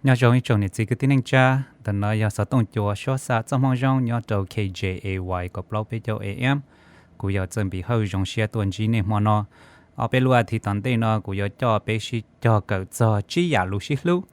Nyob zoo ib tsoom niam txiv kwv tij neej tsa, ntawm no yog xov tooj cua suab xa txoj hmoo zoo nyob rau K J A Y kaum plaub peb caug A M. Kuv yog Txawj Npis Hawj, zoo siab tuaj ntsib nej hmo no. Ob peb lub as thiv tom ntej no kuv yuav coj peb sib cog kawm txog tsib yam lus sib hlub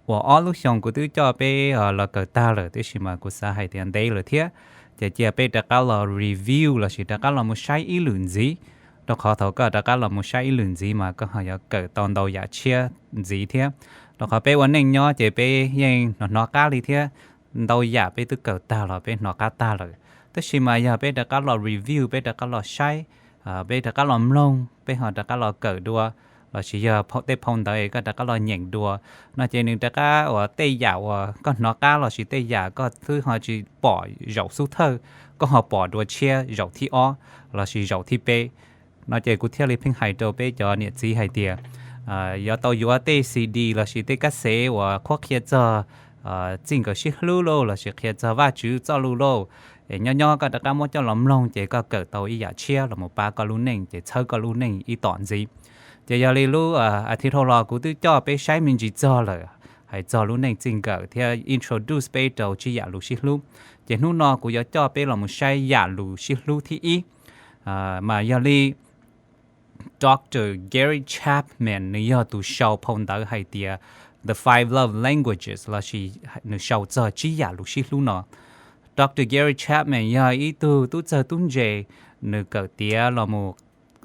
uas ob lub xyoo kuv twb coj peb los kawm tag lawm, tiam sis mas kuv xav hais tias ntev lawm thiab. Ces cia peb rov qab los review lossis rov qab los mus saib ib lwm ntxiv, rau qhov thaum koj rov qab los mus saib ib lwm ntxiv mas koj ho yuav kawm tau ntau yam tshiab ntxiv thiab. Rau qhov peb ua neej nyob ces peb yeej hnov hnov qab li thiab, ntau yam peb twb kawm tag los peb hnov qab tag lawm. Tab sis mas yog peb rov qab los review, peb rov qab los saib, peb rov qab los mloog, peb ho rov qab los kawm dua, lossis yog tej phau ntawv koj rov qab los nyeem dua, no ces nws rov qab uas tej yam uas koj hnov qab lossis tej yam koj twb ho tsis pom zaum xub thawj, koj ho pom dua tshiab zaum thib ob lossis zaum thib peb. No ces kuv thiaj li pheej hais rau peb cov niam txiv hais tias yuav tau yuav tej C D lossis tej kab xev uas qhuab qhia txog txij nkawm sib hlub lauj lossis qhia txog Vajtswv txoj lus lauj. Nyob nyob koj rov qab muab coj los mloog ces koj kawm tau ib yam tshiab los mus pab koj lub neej ces txhawb koj lub neej ib tom ntxiv. Ces yog li lub as thiv dhau los kuv twb coj peb saib me ntsis txog lawm, hais txog lub neej txij nkawm thiab introduce peb rau tsib yam lus sib hlub. Ces hnub no kuv yuav coj peb los mus saib yam lus sib hlub thib ib. Mas yog li Doctor Gary Chapman nws yog tus sau phau ntawv hais tias The Five Love Languages lossis nws sau txog tsib yam lus sib hlub no. Doctor Gary Chapman yog ib tug tub txawg tub ntse, nws kawm tiav los mus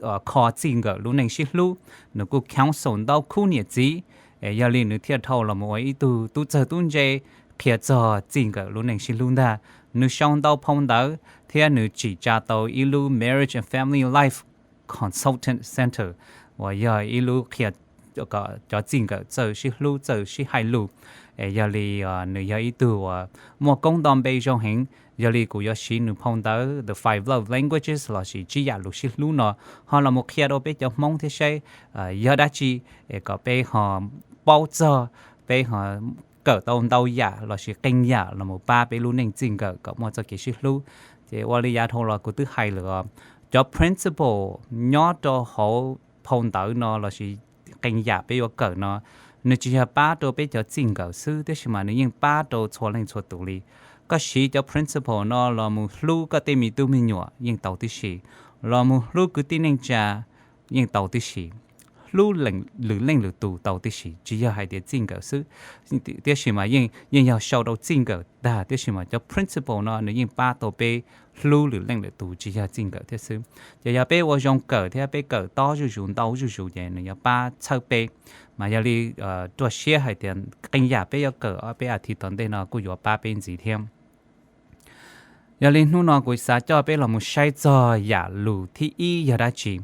kho txij nkawm lub neej sib hlub, nws kuj counsel ntau khub niam txiv, yog li nws thiaj dhau los mus ua ib tug tub txawg tub ntse qhia txog txij nkawm lub neej sib hlub ntag. Nws sau ntau phau ntawv thiab nws tsim tsa tau ib lub Marriage and Family Life Consultant Center uas yog ib lub qhia cov txij nkawm txawj sib hlub txawj sib hais lus. Yog li nws yog ib tug uas muaj koob nto npe zoo heev, yog li kuv yuav siv nws phau ntawv The Five Love Languages lossis tsib yam lus sib hlub no ho los mus qhia rau peb cov Hmoob thiab saib yog dab tsi kom peb ho paub txog, peb ho kawm tau ntau yam lossis qee yam los mus pab peb lub neej txij nkawm kom muaj txoj kev sib hlub. Ces ua li yav dhau los kuv twb hais lawm, cov principle nyob rau hauv phau ntawv no lossis qee yam peb yuav kawm no, nws tsis yog pab rau peb cov txij nkawm xwb, tiam sis mas nws yeej pab rau txhua leej txhua tus li. Koj siv cov principle no los mus hlub koj tej me tub me nyuam yeej tau tib si, los mus hlub kwv tij neej tsa yeej tau tib si, hlub lwm leej lwm tus tau tib si, tsis yog hais tias txij nkawm xwb, tiam sis mas yeej yog sau rau txij nkawm tag, tiam sis mas cov principle no nws yeej pab tau peb hlub lwm leej lwm tus tsis yog txij nkawm thiab xwb. Ces yog peb ua zoo kawm thiab peb kawm tob zuj zus ntau zuj zus ces nws yuav pab txhawb peb. Mas yog li ruaj siab hais tias qee yam peb yuav kawm ob peb as thiv tom ntej no kuj yuav pab peb ntxiv thiab. Yog li hnub no kuv xav coj peb los mus saib txog yam lus thib ib yog dab tsi.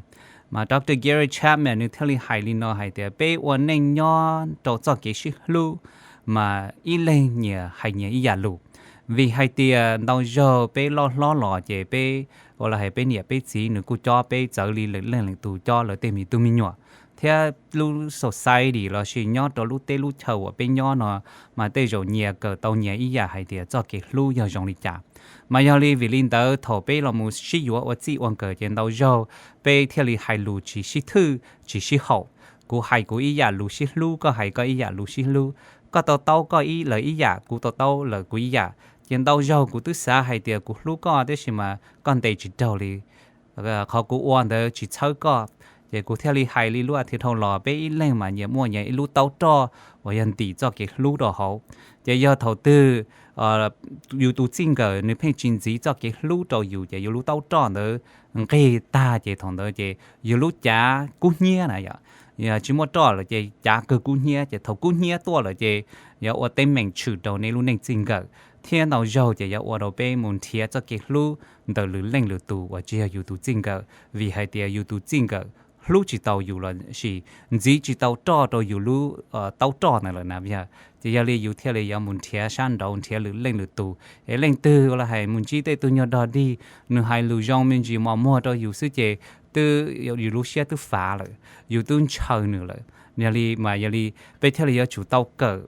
Mas Doctor Gary Chapman nws thiaj li hais li no hais tias peb ua neej nyob rau txoj kev sib hlub mas ib leeg nyias hais nyias ib yam lus. Vim hais tias ntau zaug peb loj hlob los ces peb ua los hais peb niam peb txiv nws kuj cob peb txawv li lwm leej lwm tus cob lawv tej me tub me nyuam, thiab lub society lossis nyob rau lub teb lub chaw uas peb nyob no mas tej zaum nyias kawm tau nyias ib yam hais tias txoj kev hlub yog zoo li cas. Mas yog li vim li ntawd thaum peb los mus sib yuav ua txij ua nkawm ces ntau zaug peb thiaj li hais lus tsis sib thwj tsis sib haum. Kuv hais kuv ib yam lus sib hlub, koj hais koj ib yam lus sib hlub, koj to taub koj ib lawv ib yam, kuv to taub lawv kuv ib yam. Ces ntau zaug kuv twb xav hais tias kuv hlub koj tiam sis mas koj ntes tsis raug li qhov kuv ua ntawd tsis txhawb koj. Ces kuv thiaj li hais li lub as thiv dhau los peb ib leeg mas nyias muaj nyias ib lub taub roj uas yog ntim txoj kev hlub rau hauv. Ces yog thaum twg yus tus txij nkawm nws pheej tsis ntxiv txoj kev hlub rau yus ces yus lub taub roj ntawd nqig tag ces thaum ntawd ces yus lub cav kub hnyiab na yom, tsis muaj roj lawm ces cav kawg kub hnyiab, ces thaum kub hnyiab tuaj lawm ces yuav ua teeb meem tshwm rau nej lub neej txij nkawm, thiab ntau zaug ces yuav ua rau peb mus nrhiav txoj kev hlub ntawm lwm leej lwm tus uas tsis yog yus tus txij nkawm, vim hais tias yus tus txij nkawm hlub tsis tau yus lossis ntxiv tsis tau roj rau yus lub taub roj ntawd lawm na. Ces yog li yus thiaj li yuav mus nrhiav sab nraud nrhiav lwm leej lwm tus, es leej twg los hais mus ntsib tej tug nyuag dog dig, nws hais lus zoo me ntsis mos muag rau yus xwb ces twb yus lub siab twb fav lawm, yus twb ntshaw nws lawm. Yog li mas yog li peb thiaj li yuav tsum tau kawm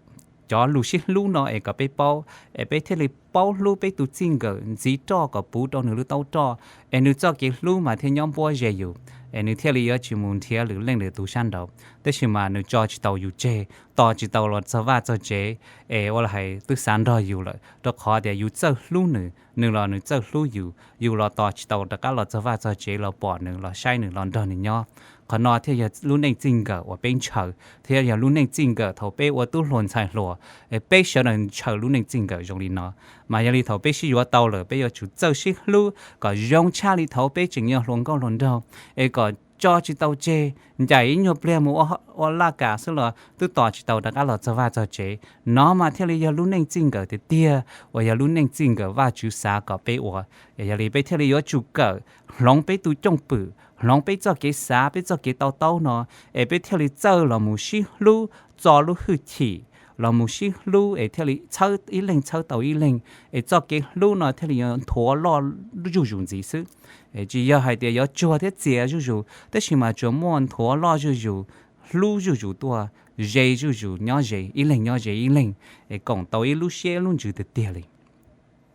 cov lus sib hlub no es kom peb paub, es peb thiaj li paub hlub peb tus txij nkawm ntxiv roj kom puv rau nws lub taub roj, es nws txoj kev hlub mas thiaj nyob npuab ze yus, es nws thiaj li yuav tsis mus nrhiav lwm leej lwm tus sab nraud. Tab sis mas nws tso tsis tau yus tseg, tos tsis tau los txog vaj txog tsev, es ua li hais twb xav nrog yus lawm, rau qhov tias yus txawj hlub nws, nws los nws txawj hlub yus, yus los tos tsis tau rov qab los txog vaj txog tsev los pom nws, los saib nws, los nrog nws nyob. Qhov no thiaj yog lub neej txij nkawm uas peb ntshaw, thiab yog lub neej txij nkawm thaum peb ua tub hluas ntxhais hluas, es peb sawv daws ntshaw lub neej txij nkawm zoo li no. Mas yog li thaum peb sib yuav tau lawm, peb yuav tsum txawj sib hlub kom zoo tshaj li thaum peb tseem yog hluas nkauj hluas nraug, es kom tso tsis tau tseg, ncaim ib nyuag pliag mus ua laj kam xwb los twb tos tsis tau rov qab los txog vaj txog tsev. No mas thiaj li yog lub neej txij nkawm tiag tiag, uas yog lub neej txij nkawm Vajtswv xav kom peb ua. Yog li peb thiaj li yuav tsum kawm hloov peb tus cwj pwm, hloov peb txoj kev xav, peb txoj kev to taub no, es peb thiaj li txawj los mus sib hlub, txo lub hwj chim, los mus sib hlub es thiaj li txhawb ib leeg txhawb tau ib leeg, es txoj kev hlub no thiaj li yuav nthuav loj zuj zus ntxiv xwb. Tsis yog hais tias yuav tsuag thiab txias zuj zus, tab sis mas tsuas muaj nthuav loj zuj zus, hlub zuj zus tuaj, ze zuj zus, nyob ze ib leeg nyob ze ib leeg, es koom tau ib lub siab ib lub ntsws tiag tiag li.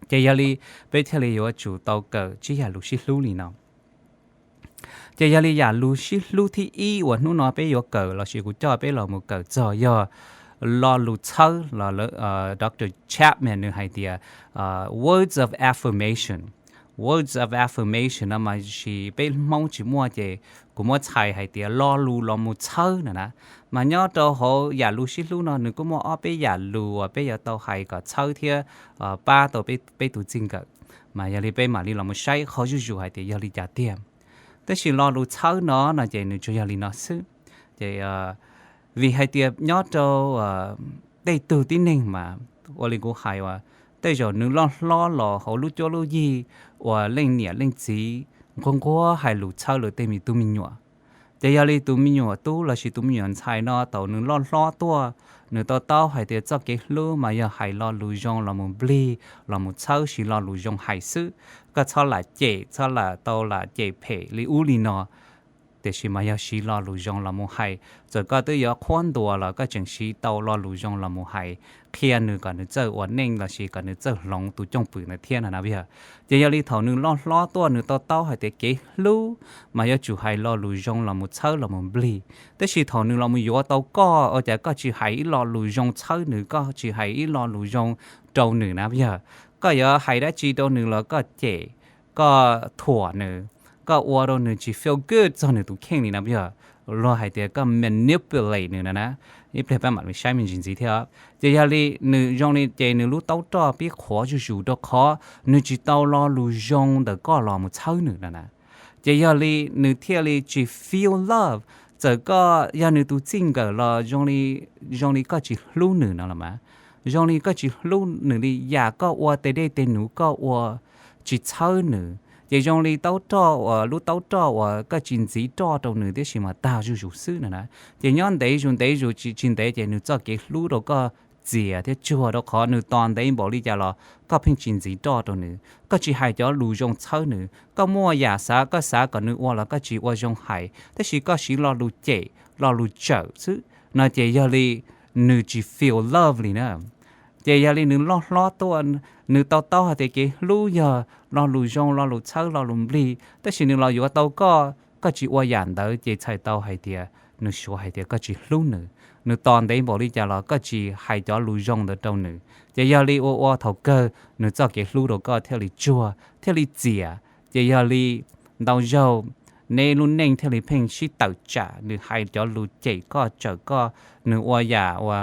Ces yog li peb thiaj li yuav tsum tau kawm tsib yam lus sib hlub li no. Ces yog li yam lus sib hlub thib ib uas hnub no peb yuav kawm lossis kuv coj peb los mus kawm txog yog lo lus txhawb los, Doctor Chapman nws hais tias words of affirmation. Words of affirmation no mas sis peb Hmoob tsis muaj ces kuv muab txhais hais tias lo lus los mus txhawb no na. Mas nyob rau hauv yam lus sib hlub no nws kuj muaj ob peb yam lus uas peb yuav tau hais kom txhawb thiab pab tau peb tus txij nkawm. Mas yog li peb mam li los mus saib qhov zuj zus hais tias yog li cas tiag. Tab sis lo lus txhawb no no ces nws tsuas yog li no xwb. Ces vim hais tias nyob rau tej tug tib neeg mas ua li kuv hais uas tej zaum nws loj hlob los hauv lub cuab lub yig uas leej niam leej txiv nquag nquag hais lus txhawb lawv tej me tub me nyuam. Ces yog li tus me nyuam tub lossis tus me nyuam ntxhais no thaum nws loj hlob tuaj, nws to taub hais tias txoj kev hlub mas yog hais lo lus zoo los mus nplig, los mus txhawb, siv lo lus zoo hais xwb. Koj txhob lam cem, txhob lam tau lam cem phem li ub li no, tiam sis mas yog siv lo lus zoo los mus hais. Txawm koj twb yuav qhuab ntuas los koj tseem siv tau lo lus zoo los mus hais qhia nws kom nws txawj ua neej lossis kom nws txawj hloov tus cwj pwm ntawd thiab no na yog. Ces yog li thaum nws loj hlob tuaj nws to taub hais tias kev hlub mas yuav tsum hais lo lus zoo los mus txhawb los mus nplig. Tab sis thaum nws los mus yuav tau koj, ua cas koj tsis hais ib lo lus zoo txhawb nws, koj tsis hais ib lo lus zoo rau nws na yog? Koj yuav hais dab tsi rau nws los koj cem, koj thuam nws, koj ua rau nws tsis feel good txog nws tus kheej li na yog. Luag hais tias koj manipulate nws no na. Ib pliag peb mam li saib me ntsis ntxiv thiab. Ces yog li nws zoo li ces nws lub taub roj pib qhuav zuj zus rau qhov nws tsis tau lo lus zoo ntawm koj los mus txhawb nws no na. Ces yog li nws thiaj li tsis feel love. Txawm koj yog nws tus txij nkawm los zoo li koj tsis hlub nws no los mas, zoo li koj tsis hlub nws li, yam koj ua tej dej tej num koj ua tsis txhawb nws, ces zoo li taub roj uas lub taub roj uas koj tsis ntxiv roj rau nws tib si mas tag zuj zus xwb no na. Ces nyob ntev zus ntev zus tsis tsis ntev ces nws txoj kev hlub rau koj txias thiab tsuag rau qhov nws tos ntev npaum li cas los koj pheej tsis ntxiv roj rau nws, koj tsis hais cov lus zoo txhawb nws, koj muaj yam xav koj xav kom nws ua los koj tsis ua zoo hais, tab sis koj siv lo lus cem, lo lus tsawm xwb no ces yog li nws tsis feel love li na. Ces yog li nws loj hlob tuaj, nws to taub hais tias kev hlub yog lo lus zoo, lo lus txhawb, lo lus nplig, tab sis nws los yuav tau koj, koj tsis ua yam ntawd ces txhais tau hais tias nws suav hais tias koj tsis hlub nws. Nws tos ntev npaum li cas los koj tsis hais cov lus zoo ntawd rau nws, ces yog li ua ua thaum kawg nws txoj kev hlub rau koj thiaj li tsuag thiaj li txias. Ces yog li ntau zaug neb lub neej thiaj li pheej sib tawm tsam, nws hais cov lus cem koj tsawm koj, nws ua yam ua,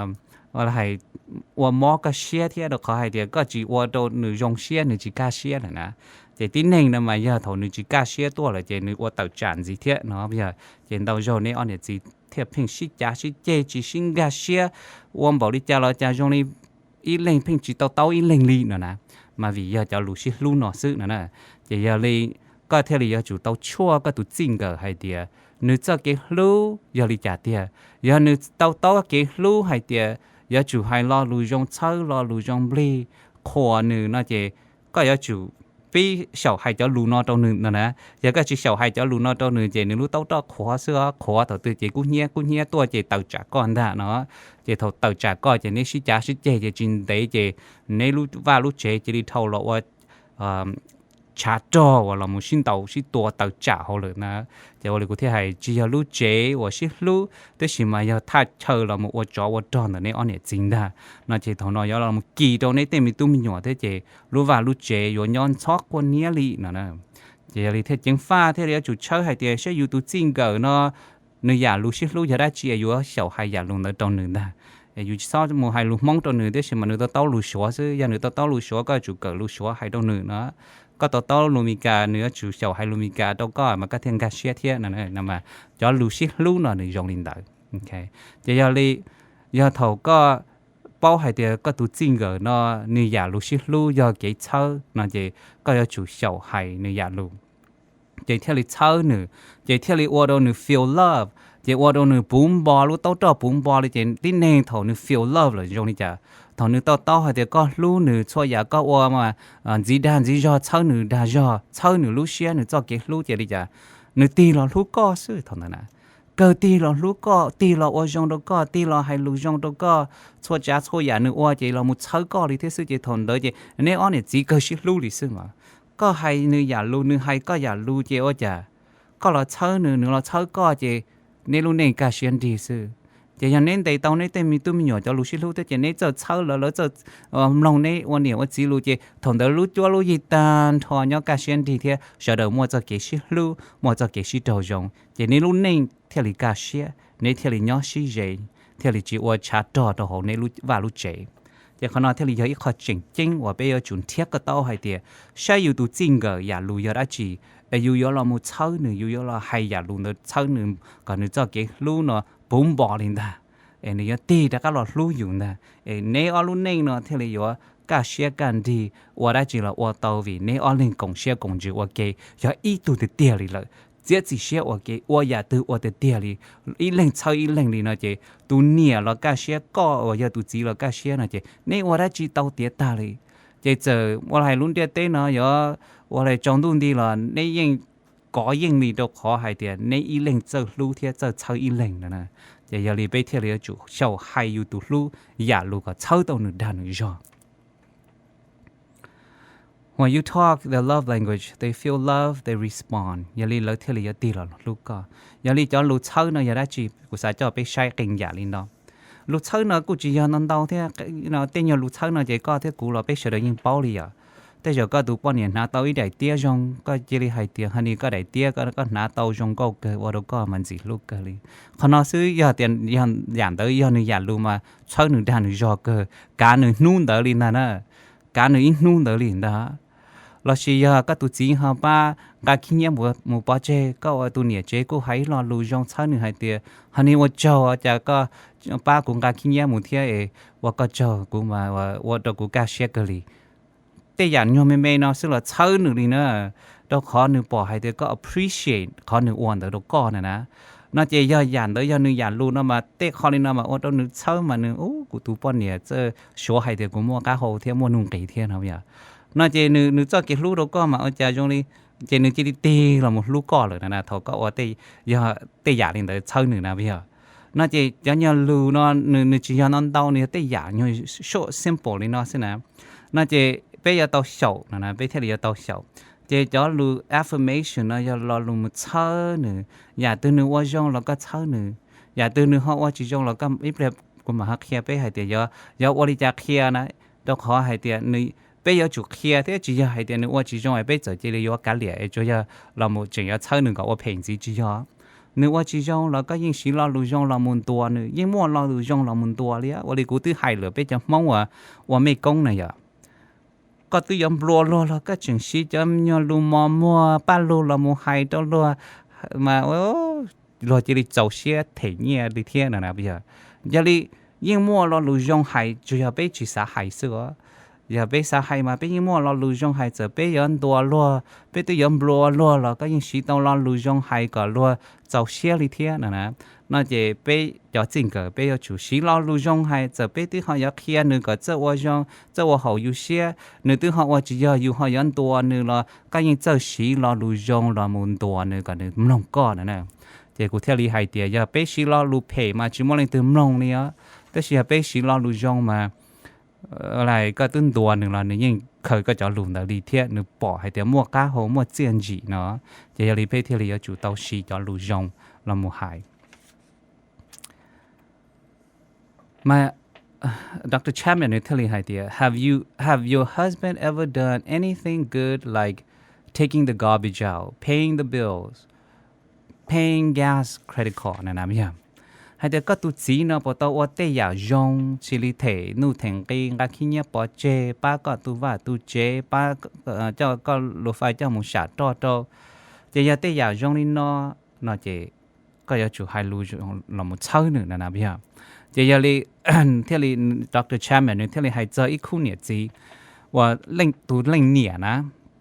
ua mob koj siab thiab rau qhov hais tias koj tsis ua rau nws zoo siab nws tsis kaj siab lawm na. Ces tib neeg no mas yog thaum nws tsis kaj siab tuaj lawm ces nws ua tawm tsam ntxiv thiab no yog. Ces ntau zaug neb ob niam txiv thiaj pheej sib cav sib ceg tsis sib nkag siab, ua npaum li cas los cas zoo li ib leeg pheej tsis tau taub ib leeg li no na, mas vim yog cov lus sib hlub no xwb no na. Ces yog li koj thiaj li yuav tsum tau tshuaj koj tus txij nkawm hais tias nws txoj kev hlub yog li cas tiag. Yog nws tau taub kev hlub hais tias yuav tsum hais lo lus zoo txhawb lo lus zoo nplig qhuas nws no ces koj yuav tsum peb xyaum hais cov lus no rau nws no na. Yog koj tsis xyaum hais cov lus no rau nws ces nws lub taub roj qhuav xwb os, qhuav thaum twg ces kub hnyiab kub hnyiab tuaj ces tawm tsam koj ntag no. Ces thaum tawm tsam koj ces neb sib cav sib ceg ces tsis ntev ces neb lub vaj lub tsev cia li dhau los ua tshav rog uas los mus sib ntaus sib tua tawm tsam hauv lawm na. Ces ua li kuv thiaj hais, tsis yog lub tsev uas sib hlub, tab sis mas yog thaj chaw los mus ua tsov ua rog ntawm neb ob niam txiv ntag no. Ces thaum no yuav los mus kis rau neb tej me tub me nyuam thiab ces lub vaj lub tsev yuav nyob ntxhov quaj niab li no. Ces yog li thiaj ceev faj thiaj li yuav tsum tshawb hais tias saib yus tus txij nkawm no nws yam lus sib hlub yog dab tsi es yuav xyaum hais yam lus ntawd rau nws ntag. Yus tsis txhob mus hais lus Hmoob rau nws, tab sis mas nws to taub lus Suav xwb. Yog nws to taub lus Suav koj yuav tsum kawm lus Suav hais rau nws no. Koj to taub lus Meskas nws yuav tsum xyaum hais lus Meskas rau koj mas koj thiaj nkag siab thiab no. Cov lus sib hlub no nws zoo li ntawd. Ces yog li, yog thaum koj paub hais tias koj tus txij nkawm no nws yam lus sib hlub yog kev txhawb no ces koj yuav tsum xyaum hais nws yam lus, ces thiaj li txhawb nws, ces thiaj li ua rau nws feel love, ces ua rau nws puv npo lub taub roj puv npo li. Ces tib neeg thaum nws feel love lawm zoo li cas? Thaum nws to taub hais tias koj hlub nws, txhua yam koj ua mas ntxiv dag ntxiv zog, txhawb nws dag zog, txhawb nws lub siab, nws txoj kev hlub, ces li cas? Nws tig los hlub koj xwb thaum ntawd na. Kawg tig los hlub koj, tig los ua zoo rau koj, tig los hais lus zoo rau koj, txhua tsav txhua yam nws ua ces los mus txhawb koj li thiab xwb. Ces thaum ntawd ces neb ob niam txiv kawg sib hlub li xwb mas. Koj hais nws yam lus, nws hais koj yam lus, ces ua cas koj los txhawb nws, nws los txhawb koj, ces neb lub neej kaj siab nrig xwb. Ces yog neb ntes tau neb tej me tub me nyuam cov lus sib hlub thiab ces neb txawj txhawb lawv, lawv txawj mloog neb ua niam ua txiv lus, ces thaum ntawd lub cuab lub yig tag nrho nyob kaj siab nrig thiab sawv daws muaj txoj kev sib hlub, muaj txoj kev sib raug zoo, ces neb lub neej thiaj li kaj siab, neb thiaj li nyob sib ze, thiaj li tsis ua tshav rog rau hauv neb lub vaj lub tsev. Ces qhov no thiaj li yog ib qho tseem ceeb uas peb yuav tsum nrhiav koj taub hais tias saib yus tus txij nkawm yam lus yog dab tsi, es yus yuav los mus txhawb nws, yus yuav los hais yam lus ntawd txhawb nws kom nws txoj kev hlub no puv npo li ntag, es nws yuav tig rov qab los hlub yus ntag, es neb ob lub neej no thiaj li yuav kaj siab kaj nrig, ua dab tsi los ua tau vim neb ob leeg koom siab koom ntsws ua ke, yog ib tug tiag tiag li lawm, txiav txim siab ua ke, ua yam twg ua tiag tiag li, ib leeg txhawb ib leeg li no ces tus niam los kaj siab, koj uas yog tus txiv los kaj siab no ces neb ua dab tsi tau tiav tag li. Ces txawm ua hais lub ntiaj teb no yuav ua li tsaus ntuj nti los neb yeej kov yeej li, rau qhov hais tias neb ib leeg txawj hlub thiab txawj txhawb ib leeg no. Ces yog li peb thiaj li yuav tsum xyaum hais yus tus hlub yam lus kom txhawb tau nws dag nws zog. When you talk their love language, they feel love, they respond. Yog li lawv thiaj li yuav tig los hlub koj. Yog li cov lus txhawb no yog dab tsi? Kuv xav coj peb saib qee yam li no. Lus txhawb no kuj tsis yog ntau ntau thiab, tej nyuag lus txhawb no ces koj thiab kuv los peb sawv daws yeej paub li yom. Tej zaum koj tus poj niam hnav tau ib daim tiab zoo, koj cia li hais tias, Honey, koj daim tiab koj hnav tau zoo nkauj kawg, ua rau koj mas ntxim hlub kawg li. Qhov no xwb, yog tias yog yam ntawd yog nws yam lus mas txhawb nws dag nws zog kawg, kav nws hnub ntawd li ntag na, kav nws ib hnub ntawd li ntag. Los sis yog koj tus txiv ho pab nqa khib nyiab mus pov tseg, koj ua tus niam tsev kuj hais ib lo lus zoo txhawb nws hais tias, Honey, ua tsaug cas koj pab kuv nqa khib nyiab mus thiab es, ua koj tsaug, kuv mas ua rau kuv kaj siab kawg li. Tej yam nyuag me me no xwb los txhawb nws li na, rau qhov nws pom hais tias koj appreciate qhov nws ua ntawd rau koj na na. No ces yog yam ntawd yog nws yam lus no mas tej qho li no mas ua rau nws txhawb mas nws, Ub, kuv tus poj niam txawj suav hais tias kuv muaj qab hau thiab muaj nuj nqis thiab no yom. No ces nws txoj kev hlub rau koj mas ua cas zoo li, ces nws cia li tig los mus hlub koj lawm na, thaum koj ua, yog tej yam li ntawd txhawb nws na yog. No ces cov nyuag lus no nws tsis yog ntau ntau, nws yog tej yam nyuag short simple li no xwb na. No ces peb yuav tau xyaum no, peb thiaj li yuav tau xyaum. Ces cov lus affirmation no yog lo lus mus txhawb nws, yam twg nws ua zoo los koj txhawb nws, yam twg nws ho ua tsis zoo los koj, ib pliag kuv mam ho qhia peb hais tias yog ua li cas qhia na, rau qhov hais tias peb yuav tsum qhia thiab, tsis yog hais tias nws ua tsis zoo es peb txawm cia li yuav kav liam es tsuas yog los mus tseem yuav txhawb nws kom ua phem ntxiv, tsis yog. Nws ua tsis zoo los koj yeej siv lo lus zoo los mus ntuas nws, yeej muaj lo lus zoo los mus ntuas li. Ua li kuv twb hais lawm, peb cov Hmoob uas ua mej koob na yom, koj twb yuav nplua luag los koj tseem siv cov nyuag lus mos muag paj lug los mus hais rau luag, mas luag cia li txaus siab them nyiaj li thiab no na. Yog, yog li yeej muaj lo lus zoo hais, tsuas yog peb tsis xav hais xwb os. Yog peb xav hais mas peb yeej muaj lo lus zoo hais, txawm peb yuav ntuas luag, peb twb yuav nplua luag los koj yeej siv tau lo lus zoo hais kom luag txaus siab li thiab no na. no ces peb cov txij nkawm peb yuav tsum siv lo lus zoo hais, txawm peb twb ho yuav qhia nws kom txawj ua zoo, txawj ua haum yus siab, nws twb ho ua tsis yog yus ho yuav ntuas nws los koj yeej txawj siv lo lus zoo los mus ntuas nws kom nws mloog koj na. Ces kuv thiaj li hais tias yog peb siv lo lus phem mas tsis muaj leej twg mloog li os, tab sis yog peb siv lo lus zoo mas koj twb ntuas nws los nws yeej khaws koj cov lus ntawd li thiab, nws pom hais tias muaj qab hau muaj txiaj ntsim no. Ces yog li peb thiaj li yuav tsum tau siv cov lus zoo los mus hais. Mas Doctor Chapman nws thiaj li hais tias, have you have your husband ever done anything good like taking the garbage out, paying the bills, paying gas, credit card na na yog, hais tias koj tus txiv no puas tau ua tej yam zoo, xws li them nuj them nqi, nqa khib nyiab pov tseg, pab koj tu vaj tu tsev, pab coj koj lus fais coj mus sam roj rau. Ces yog tej yam zoo li no, no ces koj yuav tsum hais lus los mus txhawb nws na na yog. Ces yog li thiaj li Doctor Chapman nws thiaj li hais txog ib khub niam txiv uas tus leej niam na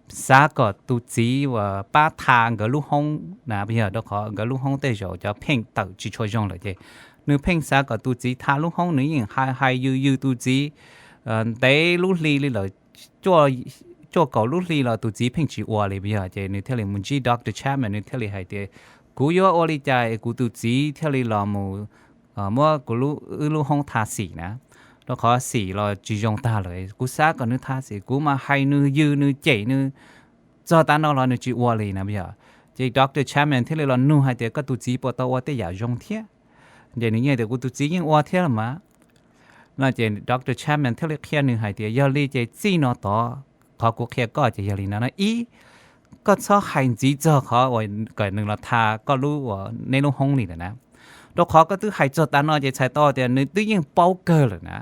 xav kom tus txiv uas pab tha nkawd lub hoob na yog, rau qhov nkawd lub hoob tej zaum cov pheej tawm tsis tshua zoo lawm ces nws pheej xav kom tus txiv tha lub hoob, nws yeej hais hais yws yws tus txiv ntev lub hli li lawm, cuaj kaum lub hli los tus txiv pheej tsis ua li yog. Ces nws thiaj li mus ntsib Doctor Chapman, nws thiaj li hais tias, kuv yuav ua li cas es kuv tus txiv thiaj li los mus muab kuv wb lub hoob tha xim na, rau qhov xim los tsis zoo tag lawm, kuv xav kom nws tha xim, kuv mas hais nws yws nws cem nws txog tav no los nws tsis ua li na yog. Ces Doctor Chapman thiaj li los nug hais tias koj tus txiv puas tau ua tej yam zoo thiab? Ces nws yeej tias kuv tus txiv yeej ua thiab los mas. No ces Doctor Chapman thiaj li qhia nws hais tias yog li ces txij no tod qhov kuv qhia koj ces yog li no na, ib, koj txhob hais ntxiv txog qhov uas kom nws los tha koj lub uas neb lub hoob li lawm na. Rau qhov koj twb hais txog tav no ces txhais tau tias nws twb yeej paub kawg lawm na.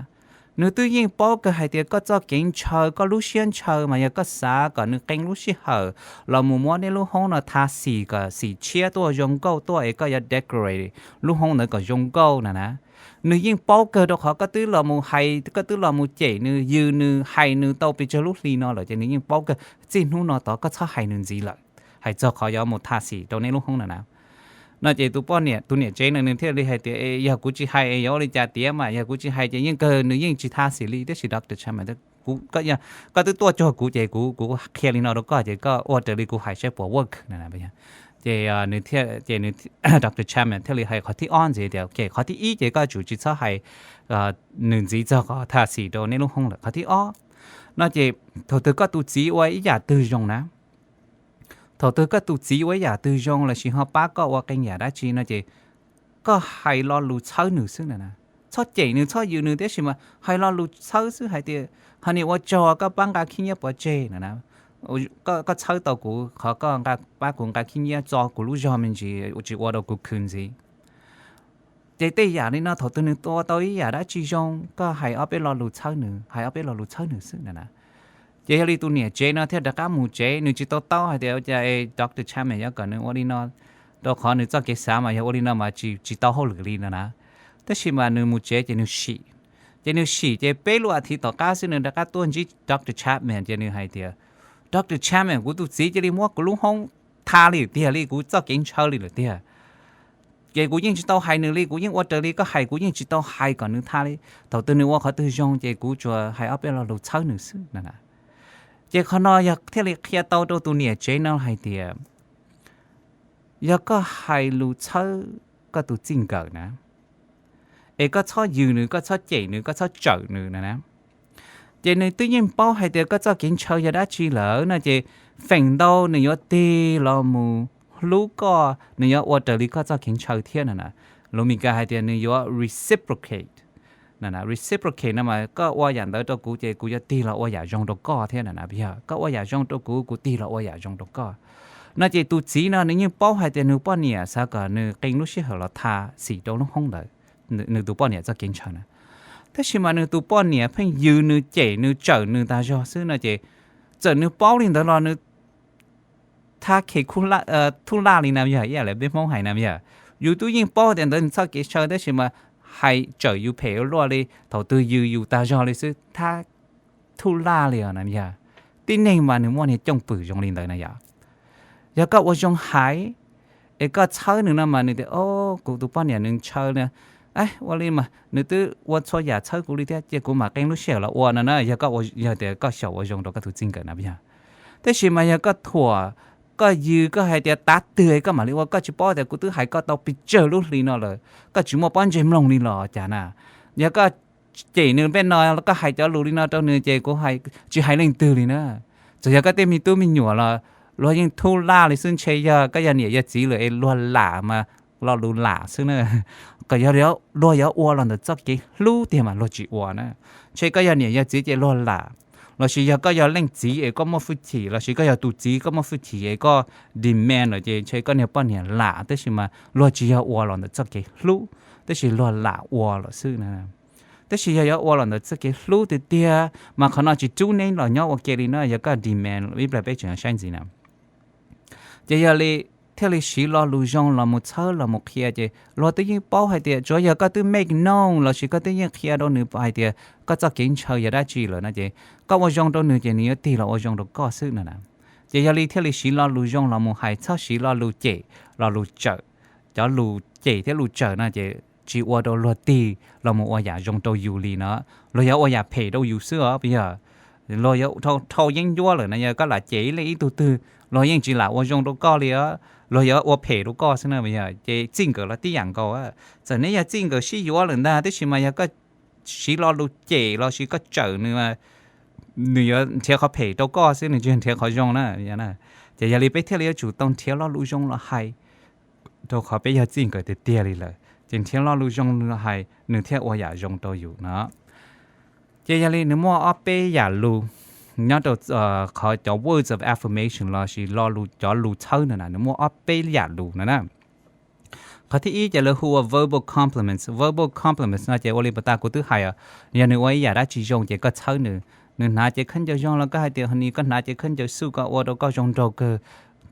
Nws twb yeej paub kawg hais tias koj txoj kev ntshaw, koj lub siab ntshaw mas yog koj xav kom nws qee lub sij hawm los mus muab neb lub hoob no tha xim kom xim tshiab tuaj zoo nkauj tuaj es koj yuav decorate lub hoob ntawd kom zoo nkauj na na. Nws yeej paub kawg rau qhov koj twb los mus hais, koj twb los mus cem nws, yws nws, hais nws tau pes tsawg lub hli no lawm ces nws yeej paub kawg, txij hnub no tod koj txhob hais nws ntxiv lawm, hais txog qhov yuav mus tha xim rau neb lub hoob na na. No ces tus poj niam, tus niam tsev no nws thiaj li hais tias, yog kuv tsis hais es yuav ua li cas tiav mas, yog kuv tsis hais ces yeej kawg nws yeej tsis tha xim li. Tiam sis Doctor Chapman, koj twb tuaj cuag kuv ces kuv, kuv qhia li no rau koj ces koj ua raws li kuv hais saib puas work na. Ces nws thiaj, ces Doctor Chapman thiaj li hais qhov thib ob ntxiv tias, ok, qhov thib ib ces koj tsum tsis txhob hais nws ntxiv txog qhov tha xim rau neb lub hoob lawm. Qhov thib ob no ces thaum twg koj tus txiv ua ib yam twg zoo na, thaum twg koj tus txiv ua ib yam twg zoo lossis ho pab koj ua qee yam dab tsi no ces koj hais lo lus txhawb nws xwb na. Txhob cem nws, txhob yws nws, tiam sis mas hais lo lus txhawb xwb hais tias, ho niam ua tsaug koj pab nqa khib nyiab pov tseg na. Koj txhawb tau kuv qhov koj pab kuv nqa khib nyiab txo kuv lub zog me ntsis tsis ua rau kuv khwv ntxiv. Ces tej yam li no thaum twg nws ua tau ib yam dab tsi zoo koj hais ob peb lo lus txhawb nws, hais ob peb lo lus txhawb nws xwb na. Ces yog li tus niam tsev no thiaj rov qab mus tsev, nws tsis tau taub hais tias ua cas Doctor Chapman yuav kom nws ua li no, rau qhov nws txoj kev xav mas yog ua li no mas tsis tau hauj lwm li no na. Tab sis mas nws mus tsev ces nws sim, ces nws sim ces peb lub as thiv tom qab xwb nws rov qab tuaj ntsib Doctor Chapman ces nws hais tias, Doctor Chapman, kuv tus txiv cia li muab kuv lub hoob tha li tiag li, kuv txoj kev ntshaw li lawm tiag. Ces kuv yeej tsis tau hais nws li, kuv yeej ua raws li koj hais, kuv yeej tsis tau hais kom nws tha li. Thaum twg nws ua qhov twg zoo ces kuv tsuas hais ob peb lo lus txhawb nws xwb na. Ces qhov no yog thiaj li qhia tau rau tus niam tsev no hais tias, yog koj hais lus txhawb koj tus txij nkawm na, es koj txhob yws nws, koj txhob cem nws, koj txhob tsawm nws na na, ces nws twb yeej paub hais tias koj txoj kev ntshaw yog dab tsi lawm no ces feem ntau nws yuav tig los mus hlub koj, nws yuav ua raws li koj txoj kev ntshaw thiab na. Lus Mis Kas hais tias nws yuav reciprocate. Reciprocate no mas koj ua yam ntawd rau kuv ces kuv yuav tig los ua yam zoo rau koj thiab na. Yog koj ua yam zoo rau kuv, kuv tig los ua yam zoo rau koj. No ces tus txiv no nws yeej paub hais tias nws poj niam xav kom nws qee lub sij hawm los tha xim rau lub hoob ntawd, nws tus poj niam txoj kev ntshaw na. Tab sis mas nws tus poj niam pheej yws nws, cem nws, tsawm nws tas zog xwb no ces txawm nws paub li ntawd los nws thab khe thub laj li na yog, ib yam li peb Hmoob hais na yog. Yus twb yeej paub tias ntawd nws txoj kev ntshaw tab sis mas hais tsawm yus phem ua luaj li, thaum twg yws yus tas zog li xwb, thab thub laj li os na yog. Tib neeg mas nws muaj niag cooj pwm zoo li ntawd na yog. Yog koj ua zoo hais es koj txhawb nws no mas nws tias, o, kuv tus poj niam nws ntshaw li, ua li mas nws twb ua txhua yam txhawb kuv li thiab, cia kuv mam qee lub sij hawm los ua no na. Yog koj, yog tias koj xyaum ua zoo rau koj tus txij nkawm na, yog. Tab sis mas yog koj thuam, koj yws, koj hais tias tav twg koj mam li ua, koj tsis paub tias kuv twb hais koj tau pes tsawg lub hli no lawm, koj tsis muaj pob ntseg mloog li los cas na. Yog koj cem nws npe no, koj hais cov lus li no rau nws ces kuv tsis hais leej twg li na. Txawm yog koj tej me tub me nyuam los luag yeej thub laj li xwb, ntshe yog koj yog niam yog txiv lawm es luag lam mas lo lus lam xwb na. Kom yog luag yuav ua los ntawm txoj kev hlub tiag mas luag tsis ua na. Ntshe koj yog niam yog txiv ces luag lam, lossis yog koj yog leej txiv es koj muaj hwj chim, lossis koj yog tus txiv koj muaj hwj chim es koj demand lawm ces ntshe koj niag poj niam lam, tab sis mas luag tsis yog ua los ntawm txoj kev hlub, tab sis luag lam ua lawm xwb na. Tab sis yog yuav ua los ntawm txoj kev hlub tiag tiag mas qhov no tsis rub neb los nyob ua ke li na, yog koj demand ib pliag peb tseem saib ntxiv na. Ces yog li thiaj li siv lo lus zoo los mus txhawb los mus qhia, ces luag twb yeej paub hais tias tsuav yog koj twb make known lossis koj twb yeej qhia rau nws hais tias koj txoj kev ntshaw yog dab tsi lawm no ces koj ua zoo rau nws ces nws yuav tig los ua zoo rau koj xwb no na. Ces yog li thiaj li siv lo lus zoo los mus hais, txhob siv lo lus cem, lo lus tsawm. Cov lus cem thiab lus tsawm no ces tsis ua rau luag tig los mus ua yam zoo rau yus li no, luag yuav ua yam phem rau yus xwb os. Yog luag yuav dhau yeeb ncuab lawm no, yog koj lam cem ib leej ib tug twg, luag yeej tsis lam ua zoo rau koj li os, luag yuav ua phem rau koj xwb na. Yog ces txij nkawm los tib yam nkaus, txawm neb yog txij nkawm sib yuav lawm ntag, tab sis mas yog koj siv lo lus cem lossis koj tsawm nws, nws yuav nrhiav qhov phem rau koj xwb, nws tsis nrhiav qhov zoo na. Ces yog li peb thiaj li yuav tsum tau nrhiav lo lus zoo los hais, rau qhov peb yog txij nkawm tiag tiag li lawm ces nrhiav lo lus zoo los hais nws thiaj ua yam zoo rau yus no. Ces yog li nws muaj ob peb yam lus nyob rau qhov cov words of affirmation lossis lo lus, cov lus txhawb no na, nws muaj ob peb yam lus no na. Qhov thib ib ces lawv hu ua verbal compliments. Verbal compliments no ces ua li puas tas kuv twb hais os, yog nws ua ib yam dab tsi zoo ces koj txhawb nws. Nws hnav cev khaub ncaws zoo los koj hais tias, ho nis koj hnav cev khaub ncaws suit ko ua rau koj zoo nraug kawg